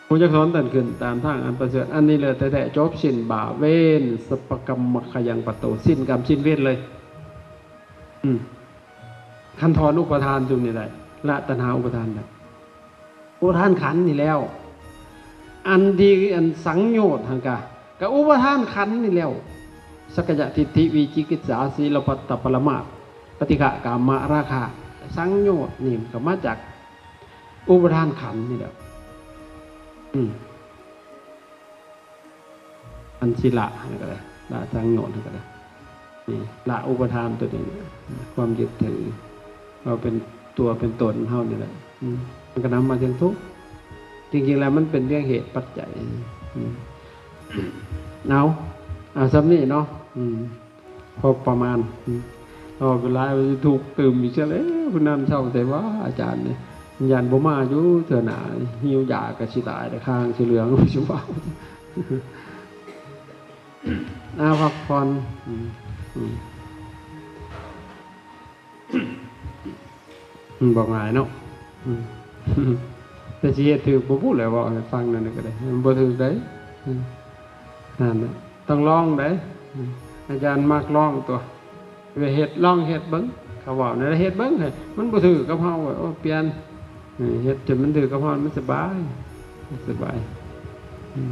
ຮູ້ຈັກຖອນຕົນຂຶ້ນຕາມທາງອັນປະເສີດ ອັນນີ້ເລີດແທ້ໆ ຈົບສິ້ນບາບເວນ ສັບພະກຳມັກຂະຍັງປະໂຕ ສິ້ນກຳສິ້ນເວນເລີຍ. ອືມ ຄັນຖອນອຸປະທານຈຸມນີ້ໄດ້ ລະຕັນຫາອຸປະທານໄດ້ ອຸປະທານຂັນນີ້ແລ້ວ ອັນທີ່ອັນສັງໂຍດຫັ້ນກະ ກະອຸປະທານຂັນນີ້ແລ້ວ ສັກກາຍະທິດຖິ ວິຈິກິດສາ ສີລະພັດຕະປະລະມາດ ປະຕິກະກາມະລາຄະ ສັງໂຍດນີ້ມັນກະມາຈາກ ອຸປະທານຂັນນີ້ແຫຼະ. ອືມ ອັນຊິລະຫັ້ນກະໄດ້ ລະສັງໂຍດຫັ້ນກະໄດ້ ນີ້ ລະອຸປະທານໂຕນີ້ ຄວາມຍຶດຖື ວ່າເປັນຕົວເປັນຕົນເຮົານີ້ແຫຼະ. ອືມ ມັນກະນຳມາເຖິງທຸກ ຈິງໆແລ້ວມັນເປັນວຽງເຫດປັດໄຈ. ອືມ ເອົາ ເອົາສ່ຳນີ້ເນາະ. ອືມ ພໍປະມານ ອືມ ເວົ້າໄປຫຼາຍ ມັນຊິທຸກຕື່ມອີກຊະແລ້ວ. ຜູ້ນັ້ນເຊົາແຕ່ວ່າອາຈານນີ້ ຢ້ານບໍ່ມາຢູ່ເທື່ອໜ້າ ຫິວຢາກະຊິຕາຍແລ້ວ ຄາງຊິເຫຼືອງ ຊິເວົ້າ. ອາ ພັກຜ່ອນ. ອືມ ອືມ ມັນບໍ່ງ່າຍເນາະ. ອືມ ແຕ່ຊິເຮັດຖືກບໍ່ຮູ້ແຫຼະ ເວົ້າໃຫ້ຟັງນັ້ນກະໄດ້ ມັນບໍ່ຖືກໃດ໋. ອືມ ນັ້ນແຫຼະ ຕ້ອງລອງໃດ໋. ອືມ ອາຈານມັກລອງຕົວະ ໄປເຮັດ ລອງເຮັດເບິ່ງ ເຂົາເວົ້ານັ້ນແຫຼະ ເຮັດເບິ່ງ ມັນບໍ່ຖືກກັບເຮົາ ໂອ້ ປ່ຽນ. ເຮັດຈົນມັນຖືກກັບເຮົາ ມັນສະບາຍ ສະບາຍ. ອືມ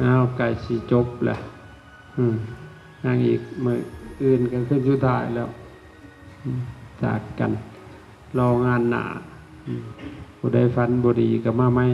ອ້າວ ໃກ້ຊິຈົບແລ້ວ. ອືມ ຍັງອີກ ມື້ອື່ນກະຄືນສຸດທ້າຍແລ້ວ. ອືມ ຈາກກັນ ລໍງານໜ້າ. ອືມ ຜູ້ໃດຝັນບໍ່ດີກະມາໃໝ່.